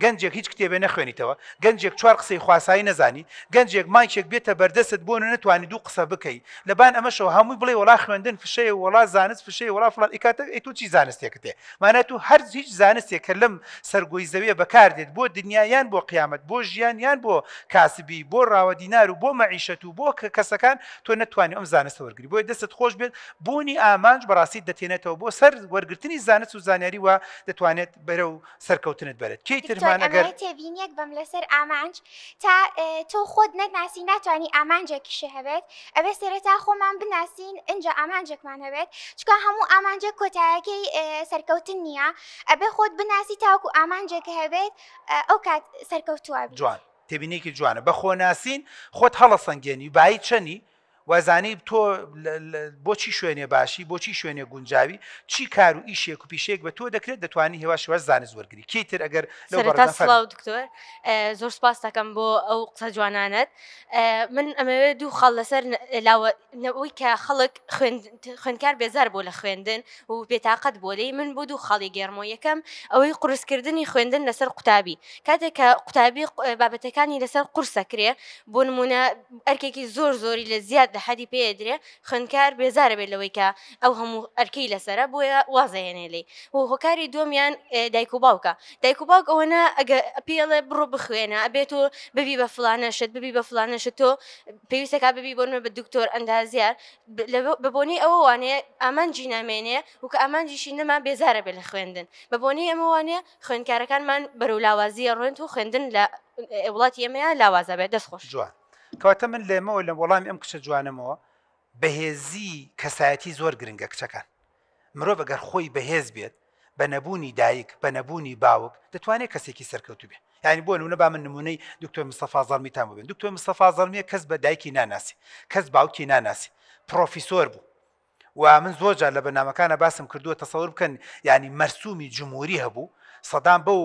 Speaker 1: گەنجێک هیچ کتێبێ نەخوێنیتەوە، گەنجێک چوار قسەی خواسایی نەزانی، گەنجێک مایکێک بێتە بەردەستت بۆ نەتوانی دوو قسە بکەی، لەبان ئەمەشەوە هەمووی بڵێی وەڵا خوێندن فشەیە و وەڵا زانست فشەیە وەڵا فڵان ئەی کاتە ئەی تۆ چی زانستێکت هەیە؟ مانای تۆ هەر هیچ زانستێک کە لەم سەر گۆی زەویە بەکار دێت بۆ دنیا یان بۆ قیامەت بۆ ژیان یان بۆ کاسبی بۆ ڕاوە دینار و بۆ مەعیشەت و بۆ کەسەکان تۆ نەتوانی ئەم زانستە وەرگری بۆیە دەستت خۆش بێت بوونی ئامانج بەڕاستی دەتێنێتەوە بۆ سەر وەرگرتنی زانست و زانیاری و دەتوانێت بەرەو سەرکەوتنت بەرێت. کێی
Speaker 2: دکتۆر
Speaker 1: ترمان ئەگەر.
Speaker 2: ئەمەوێت تێبینیەک بەم لەسەر ئامانج تا تۆ خۆت نەتناسی ناتوانی ئامانجێکیشی هەبێت ئەبێ سەرەتا خۆمان بناسین ئینجا ئامانجێکمان هەبێت چونکە هەموو ئامانجێک کۆتایەکەی سەرکەوتن نییە ئەبێ خۆت بناسی تاوەکو ئامانجێک هەبێت ئەو کات سەرکەوتووە بیت.
Speaker 1: جوان تێبینیەکی جوانە بە خۆناسین خۆت هەڵەسەنگێنی بایی چەنی وازانی تۆ بۆ چی شوێنێ باشی بۆ چی شوێنێ گونجاوی چی کار و ئیشێک و پیشەیەک بە تۆ دەکرێت دەتوانی هێواش هێواش زانست وەرگری کێی تر ئەگەر لەو
Speaker 5: سەرەتا
Speaker 1: بەڕێزان فەرموو.
Speaker 5: سڵاو دکتۆر زۆر سپاس دەکەم بۆ ئەو قسە جوانانەت من ئەمەوێت دوو خاڵ لەسەر لاوە ئەوەی کە خەڵک خوێندکار بێزار بوو لە خوێندن و بێتاقەت بووە لێی من بۆ دوو خاڵی گێڕمەوە یەکەم ئەوەی قورسکردنی خوێندن لەسەر قوتابی کاتێک کە قوتابی بابەتەکانی لەسەر قورسە کرێ بۆ نمونە ئەرکێکی زۆر زۆری لە زیاد لە حەدی پێ ئەدرێ خوێندکار بێزارە بێت لەوەی کە ئەو هەموو ئەرکەی لەسەرە بۆیە وازەهێنێ لێی و هۆکاری دووەمیان دایک و باوکە دایک و باوک ئەوەنە ئەگە پێڵێ بڕۆ بخوێنە ئەبێت تۆ ببی بە فلانە شت ببی بە فلانە شت تۆ پێویستەکە ببی بۆ نمونە بە دکتۆر ئەندازیار بە بۆنەی ئەوە وانەیە ئامانجی نامێنێ و کە ئامانجیشی نەما بێزارە بێت لە خوێندن بە بۆنەی ئەمە وانەیە خوێندکارەکانمان بەرەو لاوازی ئەڕۆێنت و خوێندن لە وڵاتی ئێمەیا لاوازە بێت دەست خۆش.
Speaker 1: جوان کەواتە من لێمەوە لە وەڵامی ئەم کچە جوانەمەوە بەهێزی کەسایەتی زۆر گرنگە کچەکان مرۆڤ گەر خۆی بەهێز بێت بە نەبوونی دایک بە نەبوونی باوک دەتوانێت کەسێکی سەرکەوتوو بێت یعنی بۆ نمونە با من نمونەی دکتۆر مستەفا زەڵمیتان ببێن دکتۆر مستەفا زەڵمیە کەس بە دایکی ناناسی کەس باوکی ناناسی پرۆفیسۆر بوو و من زۆر جار لە بەرنامەکانە باسم کردووە تەسەور بکەن یعنی مەرسومی جمهوری هەبوو سەدام بەو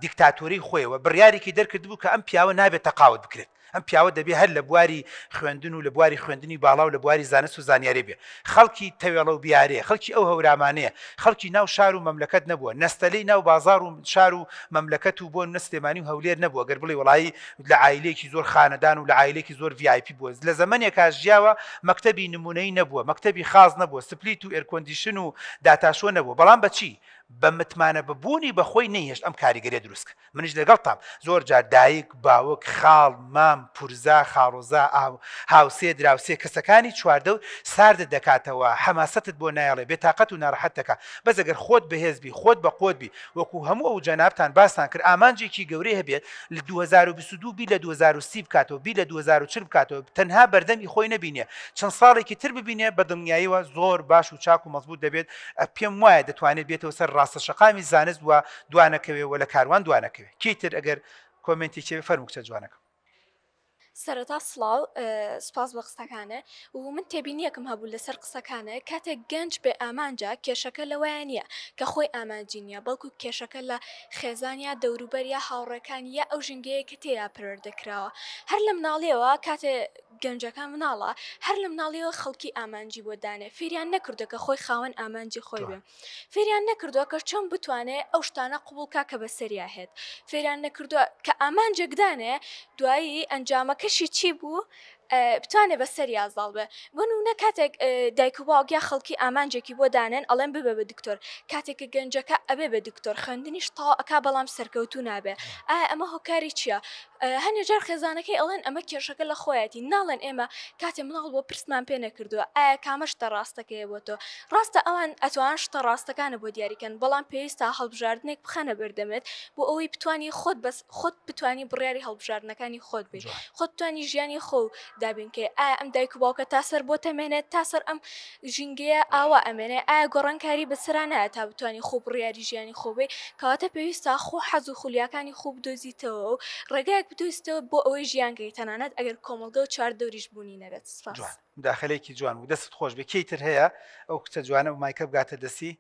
Speaker 1: دیکتاتۆری خۆیەوە بڕیارێکی دەرکردبوو کە ئەم پیاوە نابێت تەقاوت بکرێت ئەم پیاوە دەبێ هەر لە بواری خوێندن و لە بواری خوێندنی باڵا و لە بواری زانست و زانیاری بێ خەڵکی تەوێڵە و بیارەیە خەڵکی ئەو هەورامانەیە خەڵکی ناو شار و مەملەکەت نەبووە نەستەلەی ناو بازاڕ و شار و مەملەکەت و بۆ نمونە سلێمانی و هەولێر نەبووە گەر بڵێی وەڵایی لە عایلەیەکی زۆر خانەدان و لە عایلەیەکی زۆر VIP بووە لە زەمەنێکا ژیاوە مەکتەبی نمونەیی نەبووە مەکتەبی خاس نەبووە split و air condition و داتاشۆ نەبووە بەڵام بە چی بە متمانە بە بوونی بە خۆی نەیهێشت ئەم کاریگەریە دروست کە منیش لەگەڵتام زۆر جار دایک باوک خاڵ مام پورزا، خاڵۆزا، ئاو، هاوسێ، دراوسێ، کەسەکانی چواردەور ساردت دەکاتەوە، حەماسەتت بۆ نایەڵێ، بێتاقەت و ناڕەحەت دەکا. بەس ئەگەر خۆت بەهێز بی، خۆت بە قوەت بی، وەکو هەموو ئەو جەنابتان باستان کرد ئامانجێکی گەورەی هەبێت لە 2022 بیر لە 2030 بکاتەوە، بیر لە 2040 بکاتەوە، تەنها بەردەمی خۆی نەبینێ، چەند ساڵێکی تر ببینێ، بە دڵنیاییەوە زۆر باش و چاک و مەزبوت دەبێت، پێم وایە دەتوانێت بێتەوە سەر ڕاستە شەقامی زانست و دوانەکەوێ و لە کاروان دوانەکەوێ. کێی تر ئەگەر کۆمێنتێکی هەبێ فەرموو کچە جوانەکەم.
Speaker 6: سەرەتا سڵاو سوپاس بۆ قسەکانت و من تێبینیەکم هەبوو لەسەر قسەکانت کاتێک گەنج بێ ئامانجە کێشەکە لەوەیە نییە کە خۆی ئامانجی نییە بەڵکو کێشەکە لە خێزان یا دەوروبەر یا هاوڕێکان یا ئەو ژینگەیە کە تێیا پەروەردە کراوە هەر لە مناڵیەوە کاتێ گەنجەکە مناڵە هەر لە مناڵیەوە خەڵکی ئامانجی بۆ دانێ فێریان نەکردوە کە خۆی خاوەن ئامانجی خۆی بێ فێریان نەکردووە کە چۆن بتوانێ ئەو شتانە قبوڵ کا کە بەسەریا هێت فێریان نەکردووە کە ئامانجێک دانێ دوایی ئەنجامەکەشی چی بوو بتوانێ بەسەریا زاڵ بێ بۆ نمونە کاتێک دایک و باوک یا خەڵکی ئامانجێکی بۆ دانێن ئەڵێن ببە بە دکتۆر کاتێک کە گەنجەکە ئەبێ بە دکتۆر خوێندنیش تەواو ئەکا بەڵام سەرکەوتوو نابێ ئایا ئەمە هۆکاری چییە؟ هەنێ جار خێزانەکەی ئەڵێن ئەمە کێشەکە لە خۆیەتی ناڵێن ئێمە کاتێ مناڵ بۆ پرسمان پێ نەکردووە ئایا کامە شتە ڕاستەکەیە بۆ تۆ ڕاستە ئەوان ئەتوان شتە ڕاستەکانە بۆ دیاریکەن بەڵام پێویستە هەڵبژاردنێک بخەنە بەردەمت بۆ ئەوەی بتانی خۆت بەس خۆت بتانی بڕیاری هەڵبژاردنەکانی خۆت بی خۆت بتانی ژیانی خۆ دابینکەی ئایا ئەم دایک و باوکە تا سەر بۆ تەمێنێت تا سەر ئەم ژینگەیە ئاوا ئەمێنێ ئایا گۆڕانکاری بەسەرا نایە تا بتانی خۆ بڕیاری ژیانی خۆ بی کەواتە پێویستە خۆ حەز و خولیاکانی خۆ بدۆزیتەوە و ڕێگایەک بدۆزیتەوە بۆ ئەوەی ژیان کەی تەنانەت ئەگەر کۆمەڵگە و چواردەوریش بوونی نەبێت سپاس.
Speaker 1: جوان مداخلەیەکی جوان بوو دەستت خۆش بێ کێی تر هەیە ئەو کچە جوانە و مایکە بگاتە دەستی.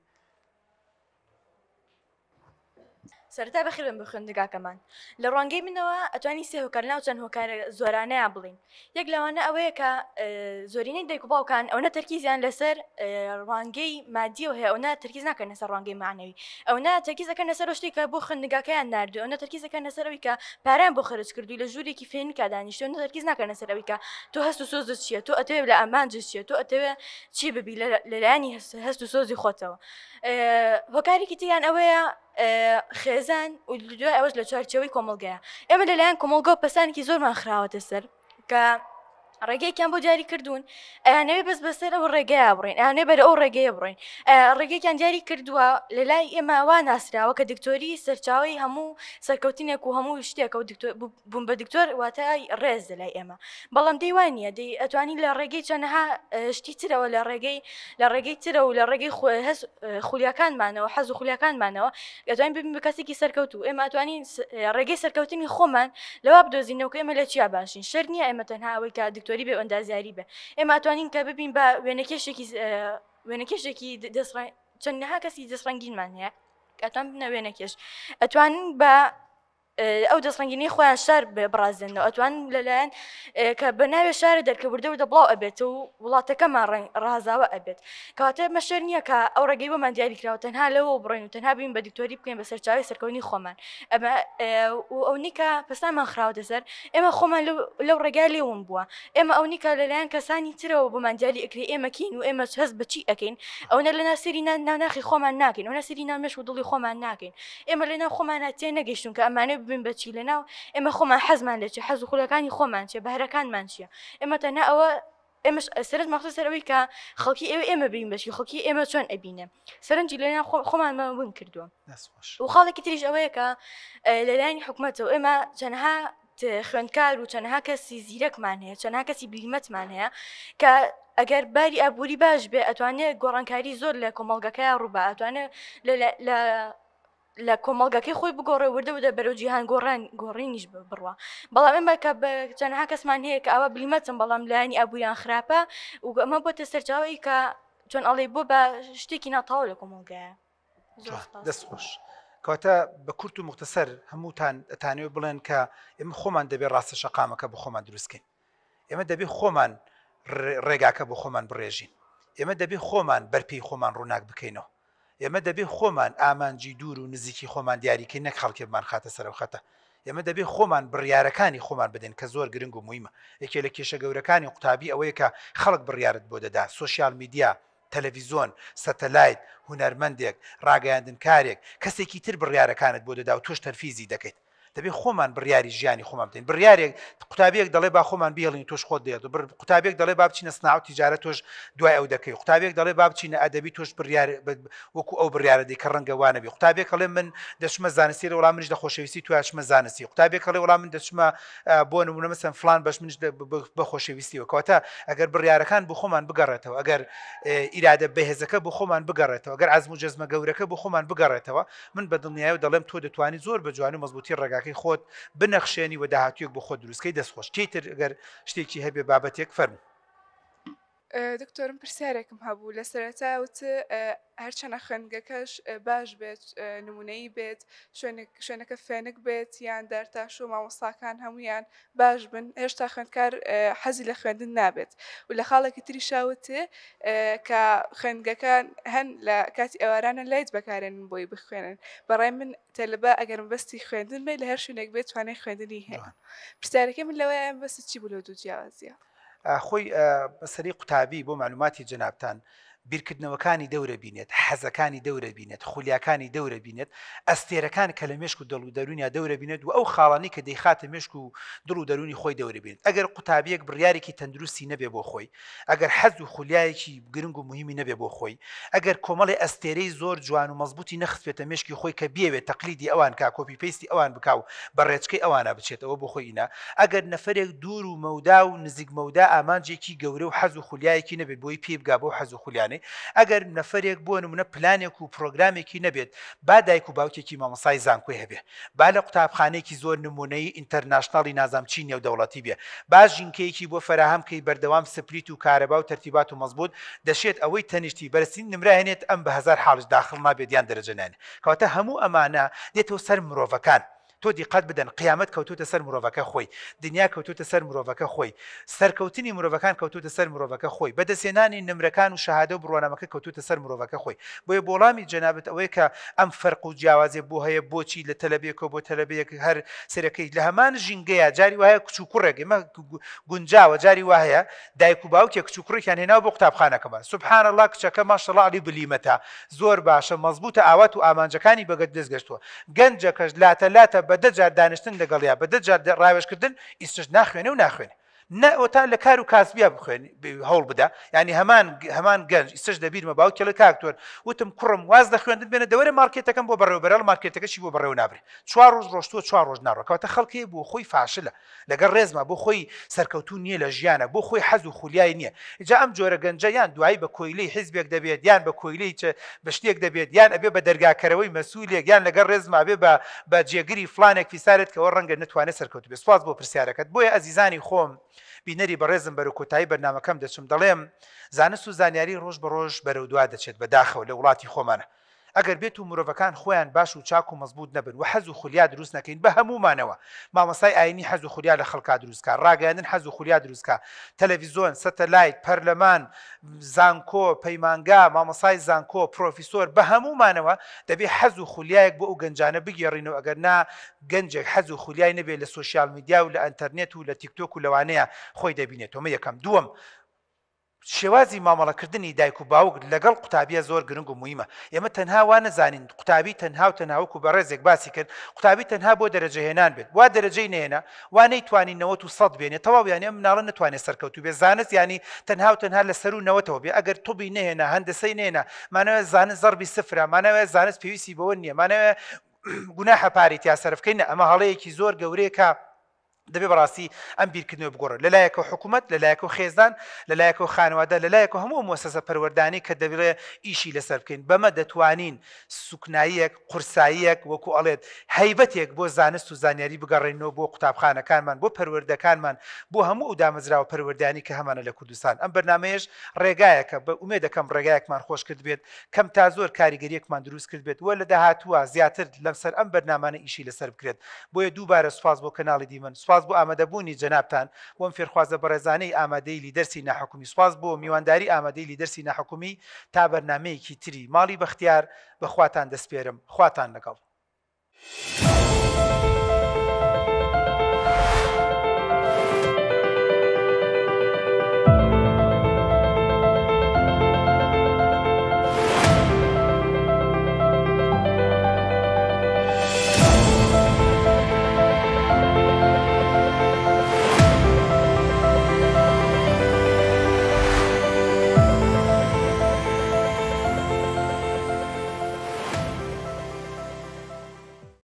Speaker 3: سەرەتا بەخێربێن بۆ خوێندنگاکەمان. لە ڕوانگەی منەوە ئەتوانی سێ هۆکار لەناو چەند هۆکارە زۆرانەیان بڵێین. یەک لەوانە ئەوەیە کە زۆرینەی دایک و باوکان ئەوەنە تەرکیزیان لەسەر ڕوانگەی مادیەوە هەیە ئەوەنە تەرکیز ناکەن لەسەر ڕوانگەی مەعنەوی ئەوەنە تەرکیز دەکەن لەسەر ئەو شتێک کە بۆ خوێندنگاکەیان ناردووە ئەوەنە تەرکیز دەکەن لەسەر ئەوەی کە پارەیان بۆ خەرج کردووی لە ژوورێکی فێنکا دانیشتوون ئەوەنە تەرکیز ناکەن لەسەر ئەوەی کە تۆ هەست و سۆزت چییە تۆ ئەتەوێ لە ئامانجت چییە تۆ ئەتەوێ چی ببی لەلایەنی هەست و سۆزی خۆتەوە هۆکارێکی تریان ئەوەیە خێزان و دوای ئەوەش لە چوارچێوەی کۆمەڵگەیە ئێمە لەلایەن کۆمەڵگە و پەسانێکی زۆرمان خراوەتە سەر کە ڕێگەیەکیان بۆ دیاری کردوون ئەیانەوێ بەس بەسەر ئەو ڕێگەیە بڕین ئەیانەوێ بەرە ئەو ڕێگەیە بڕین ڕێگەیەکیان دیاری کردووە لە لای ئێمە وا ناسراوە کە دکتۆری سەرچاوی هەموو سەرکەوتنێک و هەموو شتێکە و دکتۆر بوون بە دکتۆر واتای ڕێز لە لای ئێمە بەڵام دەی وان نییە دەی ئەتوانی لە ڕێگەی چەنەها شتی ترەوە لە ڕێگەی لە ڕێگەی ترە و لە ڕێگەی هەست خولیاکانمانەوە حەز و خولیاکانمانەوە ئەتوانین ببین بە کەسێکی سەرکەوتوو ئێمە ئەتوانین ڕێگەی سەرکەوتنی خۆمان لەوا بدۆزینەوە کە ئێمە لە چیا باشین شەرت نییە ئێمە تەنها ئەوەی کە دکتۆری بێ ئەندازیاری بێ ئێمە ئەتوانین کە ببین بە وێنەکێشێکی وێنەکێشێکی دەست چەندەها کەسی دەستڕەنگینمان هەیە کە ئەتوان بنە وێنەکێش ئەتوانن بە ئەو دەستڕەنگینەی خۆیان شار بڕازێنەوە ئەتوان لەلایەن کە بە ناوێ شارە دەرکە وردە وردە بڵاو ئەبێت و وڵاتەکەمان ڕەنگ ڕازاوە ئەبێت کەواتە مەشەر نییە کە ئەو ڕێگەی بۆمان دیاری کراوە تەنها لەوە بڕۆین و تەنها بین بە دکتۆری بکەین بە سەرچاوی سەرکەونی خۆمان ئەمە و ئەونی کە پەستانمان خراوەتە سەر ئێمە خۆمان لەو ڕێگا لێوم بووە ئێمە ئەونی کە لەلایەن کەسانی ترەوە بۆمان دیاری ئەکرێ ئێمە کین و ئێمە هەست بە چی ئەکەین ئەوەنە لە ناسری ناو ناخی خۆمان ناکەین ئەوەنە سەیری ناو مێشک و دڵی خۆمان ناکەین ئێمە لەناو خۆمانە تێ نەگەیشتون کە ئەمانەوێ ببین بە چی لەناو ئێمە خۆمان حەزمان لە چی حەز و خولەکانی خۆمان چیە بەهرەکانمان چیە ئێمە تەنها ئەوە ئێمەش سەرنج مەخصوص سەر ئەوەی کە خەڵکی ئێوە ئێمە بین بەچی خەڵکی ئێمە چۆن ئەبینێ سەرنجی لەناو خۆمانمان ون کردووە و خاڵێکی تریش ئەوەیە کە لەلایەنی حکومەتەوە ئێمە چەنەها خوێندکار و چەنەها کەسی زیرەکمان هەیە چەنەها کەسی بلیمەتمان هەیە کە ئەگەر باری ئابووری باش بێ ئەتوانێت گۆڕانکاری زۆر لە کۆمەڵگەکەی ڕووبا ئەتوانێت لە لە کۆمەڵگەکەی خۆی بگۆڕێ وردە وردە بەرەو جیهان گۆڕان گۆڕینیش بڕوا بەڵام ئێمە کە چەنەها کەسمان هەیە کە ئەوە بلیمەتن بەڵام لایەنی ئابووریان خراپە و ئەمە بۆتە سەرچاوەی کە چۆن ئەڵێ بۆ بە شتێکی ناتەواو لە کۆمەڵگایە
Speaker 1: دەست خۆش کەواتە بە کورت و مختصر هەمووتان ئەتانەوێت بڵێن کە ئێمە خۆمان دەبێت ڕاستە شەقامەکە بۆ خۆمان دروستکەین ئێمە دەبێت خۆمان ڕێگاکە بۆ خۆمان بڕێژین ئێمە دەبێت خۆمان بەرپێی خۆمان ڕووناک بکەینەوە ئێمە دەبێت خۆمان ئامانجی دوور و نزیکی خۆمان دیاریکەین نەک خەڵکێ بمان خاتە سەرەو خەتە ئێمە دەبێت خۆمان بڕیارەکانی خۆمان بدەین کە زۆر گرنگ و مویمە یەکێ لە کێشە گەورەکانی قوتابی ئەوەیە کە خەڵک بڕیارت بۆ دەدا سۆشیال میدیا تەلەڤیزۆن، سەتەلایت، هونەرمەندێک، ڕاگەیاندنکارێک، کەسێکی تر بڕیارەکانت بۆ دەدا و تۆش تەنفیزی دەکەیت. دەبێ خۆمان بڕیاری ژیانی خۆمان بدەین. بڕیارێک، قوتابیەک دەڵێ با خۆمان بهێڵین تۆش خۆت دێت. قوتابیەک دەڵێ با بچینە سناعە و تیجارە تۆش دوای ئەو دەکەی. قوتابیەک دەڵێ با بچینە ئەدەبی تۆش بڕیار وەکو ئەو بڕیارە دەی کە ڕەنگە وا نەبی. قوتابیەک ئەڵێ من دەچمە زانستی ئەڵێ وەڵا منیش لە خۆشەویستی تۆیا چمە زانستی. قوتابیەک ئەڵێ وەڵا من دەچمە بۆ نمونە مەسەن فڵان بەش منیش بە خۆشەویستیەوە. کەواتە ئەگەر بڕیارەکان بۆ خۆمان بگەڕێتەوە، ئەگەر ئیرادە بەهێزەکە بۆ خۆمان بگەڕێتەوە، ئەگەر عەزم و جەزمە گەورەکە بۆ خۆمان بگەڕێتەوە، من بە دڵنیایەوە دەڵێم تۆ دەتوانی زۆر بە جوانی و مەزبوتی ڕێگاکەی خۆت بنەخشێنی و داهاتوویەک بۆ خۆت دروست کەی. دەست خۆش. کێی تر گەر شتێکی هەبێ بابەتێک فەرموو.
Speaker 7: دکتۆر من پرسیارێکم هەبوو لە سەرەتا وت هەرچەنە خوێندگەکەش باش بێت نمونەیی بێت شوێنەکە فێنک بێت یان دارتاش و مامۆستاکان هەمویان باش بن هێشتا خوێندکار حەزی لە خوێندن نابێت و لە خاڵێکی تریشا وت کە خوێندگەکان هەن لە کاتی ئێوارانە لایت بەکارێنن بۆی بخوێنن بەڕای من تەلبە ئەگەر مەبەستی خوێندن بێت لە هەر شوێنێک بێت توانای خوێندنی هەیە پرسیارەکەی من لەوەیە مەبەست چی بوو لەو دوو جیاوازیە؟
Speaker 1: خۆی مەسەلەی قوتابی بۆ مەعلوماتی جەنابتان بیرکردنەوەکانی دەورە بینێت، حەزەکانی دەورە بینێت، خولیاکانی دەورە بینێت، ئەستێرەکان کە لە مێشک و دڵ و دەروونیا دەورە بینێت و ئەو خاڵانەی کە دەیخاتە مێشک و دڵ و دەروونی خۆی دەورە بینێت. ئەگەر قوتابییەک بڕیارێکی تەندروستی نەبێ بۆ خۆی، ئەگەر حەز و خولیایەکی گرنگ و موهیمی نەبێ بۆ خۆی، ئەگەر کۆمەڵێ ئەستێرەی زۆر جوان و مەزبووتی نەخستبێتە مێشکی خۆی کە بیەوێ تەقلیدی ئەوان کا، copy paste ی ئەوان بکا و بە ڕێچکەی ئەوانا بچێت ئەوە بۆ خۆی ئینا. ئەگەر نەفەرێک دوور و مەودا و نزیک مەودا ئامانجێکی گەورە و حەز و خولیایەکی نەبێت بۆی پێی بگا بەو حەز و خولیانەی، ئەگەر نەفەرێک بۆ نمونە پلانێک و پرۆگرامێکی نەبێت با دایک و باوکێکی مامۆستای زانکۆی هەبێ، با لە قوتابخانەیەکی زۆر نمونەیی international ی نازانم چی نێودەوڵەتی بێ، با ژینکەیەکی بۆ فەراهەم کەی بەردەوام split و کارەبا و تەرتیبات و مەزبوت، دەشێت ئەوەی تەنیشتی بەرزترین نمرە هێنێت ئەم بە هەزار حاڵیش داخڵ نابێت یان دەرەجە نایەنێ. کەواتە هەموو ئەمانە دێتەوە سەر مرۆڤەکان. تۆ دیقەت بدەن قیامەت کەوتۆتە سەر مرۆڤەکە خۆی، دنیا کەوتۆتە سەر مرۆڤەکە خۆی، سەرکەوتنی مرۆڤەکان کەوتۆتە سەر مرۆڤەکە خۆی، بەدەستهێنانی نمرەکان و شەهادە و بڕوانامەکە کەوتۆتە سەر مرۆڤەکە خۆی. بۆیە بۆ وەڵامی جەنابت ئەوەیە کە ئەم فەرق و جیاوازیە بۆ هەیە بۆچی لە تەلەبەیەکەوە بۆ تەلەبەیەک هەر سەرەکەی لە هەمان ژینگەیە جاری وایە کچ و کوڕێک ئێمە گونجاوە جاری وایە دایک و باوکێک کچ و کوڕێکیان هێناوە بۆ قوتابخانەکەمان سبحان اللە کچەکە ماشاءاللە علی بلیمەتە زۆر باشە مەزبوتە ئاوات و ئامانجەکانی بەگەت دەست گەشتووە گەنجەکەش لاتە لاتە بە دە جار دانیشتن لەگەڵیا بە دە جار ڕاوێژکردن ئیستش ناخوێنێ و ناخوێنێ نە ئەوەتا لە کار و کاسبیا بخوێن هەوڵ بدە یعنی هەمان هەمان گەنج ئیستش لەبیرمە باوکی ڵێ کاک تۆر وتم کوڕم واز لە خوێندن بێنە دەوەرە مارکێتەکەم بۆ بەڕێوەبەرەڵ مارکێتەکەشی بۆ بەڕێوە نابرێ چوار ڕۆژ ڕۆشتووە چوار ڕۆژ ناڕۆ کەواتە خەڵکێ بۆ خۆی فاشلە لەگەڵ ڕێزما بۆ خۆی سەرکەوتوو نییە لە ژیانا، بۆ خۆی حەز و خولیای نییە. ئینجا ئەم جۆرە گەنجە یان دوایی بە کۆیلەی حیزبێک دەبێت، یان بە کۆیلەی چ بە شتێک دەبێت، یان ئەبێ بە دەرگاکەرەوەی مەسوولێک، یان لەگەڵ ڕێزما ئەبێ بە بە جێگری فڵانێک فیسارێت کە ئەوە ڕەنگە نەتوانێت سەرکەوتوو بێت. سوپاس بۆ پرسیارەکەت. بۆیە ئەزیزانی خۆم، بینەری بەڕێزم بەرەو کۆتایی بەرنامەکەم دەچم، دەڵێم زانست و زانیاری ڕۆژ بە ڕۆژ بەرەو دوا دەچێت، بە داخەوە لە وڵاتی خۆمانا. ئەگەر بێت و مرۆڤەکان خۆیان باش و چاک و مەزبوت نەبن و حەز و خولیا دروست نەکەین بە هەموومانەوە مامۆستای ئاینی حەز و خولیا لە خەڵکا دروست کا ڕاگەیاندن حەز و خولیا دروست کا تەلەڤیزۆن سەتەلایت پەرلەمان زانکۆ پەیمانگا مامۆستای زانکۆ پرۆفیسۆر بە هەموومانەوە دەبێ حەز و خولیایەک بۆ ئەو گەنجانە بگێڕینەوە ئەگەر نا گەنجێک حەز و خولیای نەبێ لە social media و لە ئەنتەرنێت و لە تیکتۆک و لەوانەیە خۆی دەبینێتەوە مە یەکەم دووەم شێوازی مامەڵەکردنی دایک و باوک لەگەڵ قوتابیە زۆر گرنگ و مویمە، ئێمە تەنها وا نەزانین قوتابی تەنها و تەنها وەکو بەڕێزێک باسی کرد قوتابی تەنها بۆ دەرەجە هێنان بێت وا دەرەجەی نەهێنا وا نەیتوانی نەوەت و سەد بێنێ تەواو یانی ئەم مناڵە نەتوانێ سەرکەوتوو بێ زانست یانی تەنها و تەنها لە سەروو نەوەتەوە بێ ئەگەر طوبی نەهێنا هەندەسەی نەهێنا مانای وایە زانست زەڕبی سفرە مانای وایە زانست پێویستی بەوە نییە مانای وایە گوناحە پارەی تیا سەرف کەین نە ئەمە هەڵەیەکی زۆر گەورەیە کە دەبێ بەڕاستی ئەم بیرکردنەوە بگۆڕێت لەلایەکەوە حکوومەت لەلایەکەوە خێزان لەلایەکەوە خانەوادە لەلایەکەوە هەموو موسسە پەروەردانی کە دەبێ ئیشی لەسەر بکەین بەمە دەتوانین سوکناییەک قورساییەک وەکو ئەڵێت هەیبەتێک بۆ زانست و زانیاری بگەڕێنەوە بۆ قوتابخانەکانمان بۆ پەروەردەکانمان بۆ هەموو ئەو دامەزراوە پەروەردانی کە هەمانە لە کوردستان ئەم بەرنامەیەش ڕێگایەکە بە ئومێدەکەم ڕێگایەکمان خۆش کردبێت کەم تا زۆر کاریگەریەکمان دروست کردبێت و لە داهاتووە زیاتر لەمسەر ئەم بەرنامانە ئیشی لەسەر بکرێت بۆیە دووبارە سوپاس بۆ کەناڵی دیمەن سوپاس بۆ ئامادەبوونی جەنابتان بۆ ئەم فێرخوازە بەڕێزانەی ئامادەی لیدەرسی ناحکومی سوپاس بۆ میوانداری ئامادەی لیدەرسی ناحکومی تا بەرنامەیەکی تری ماڵی بەختیار بە خواتان دەسپێرم خواتان لەگەڵ.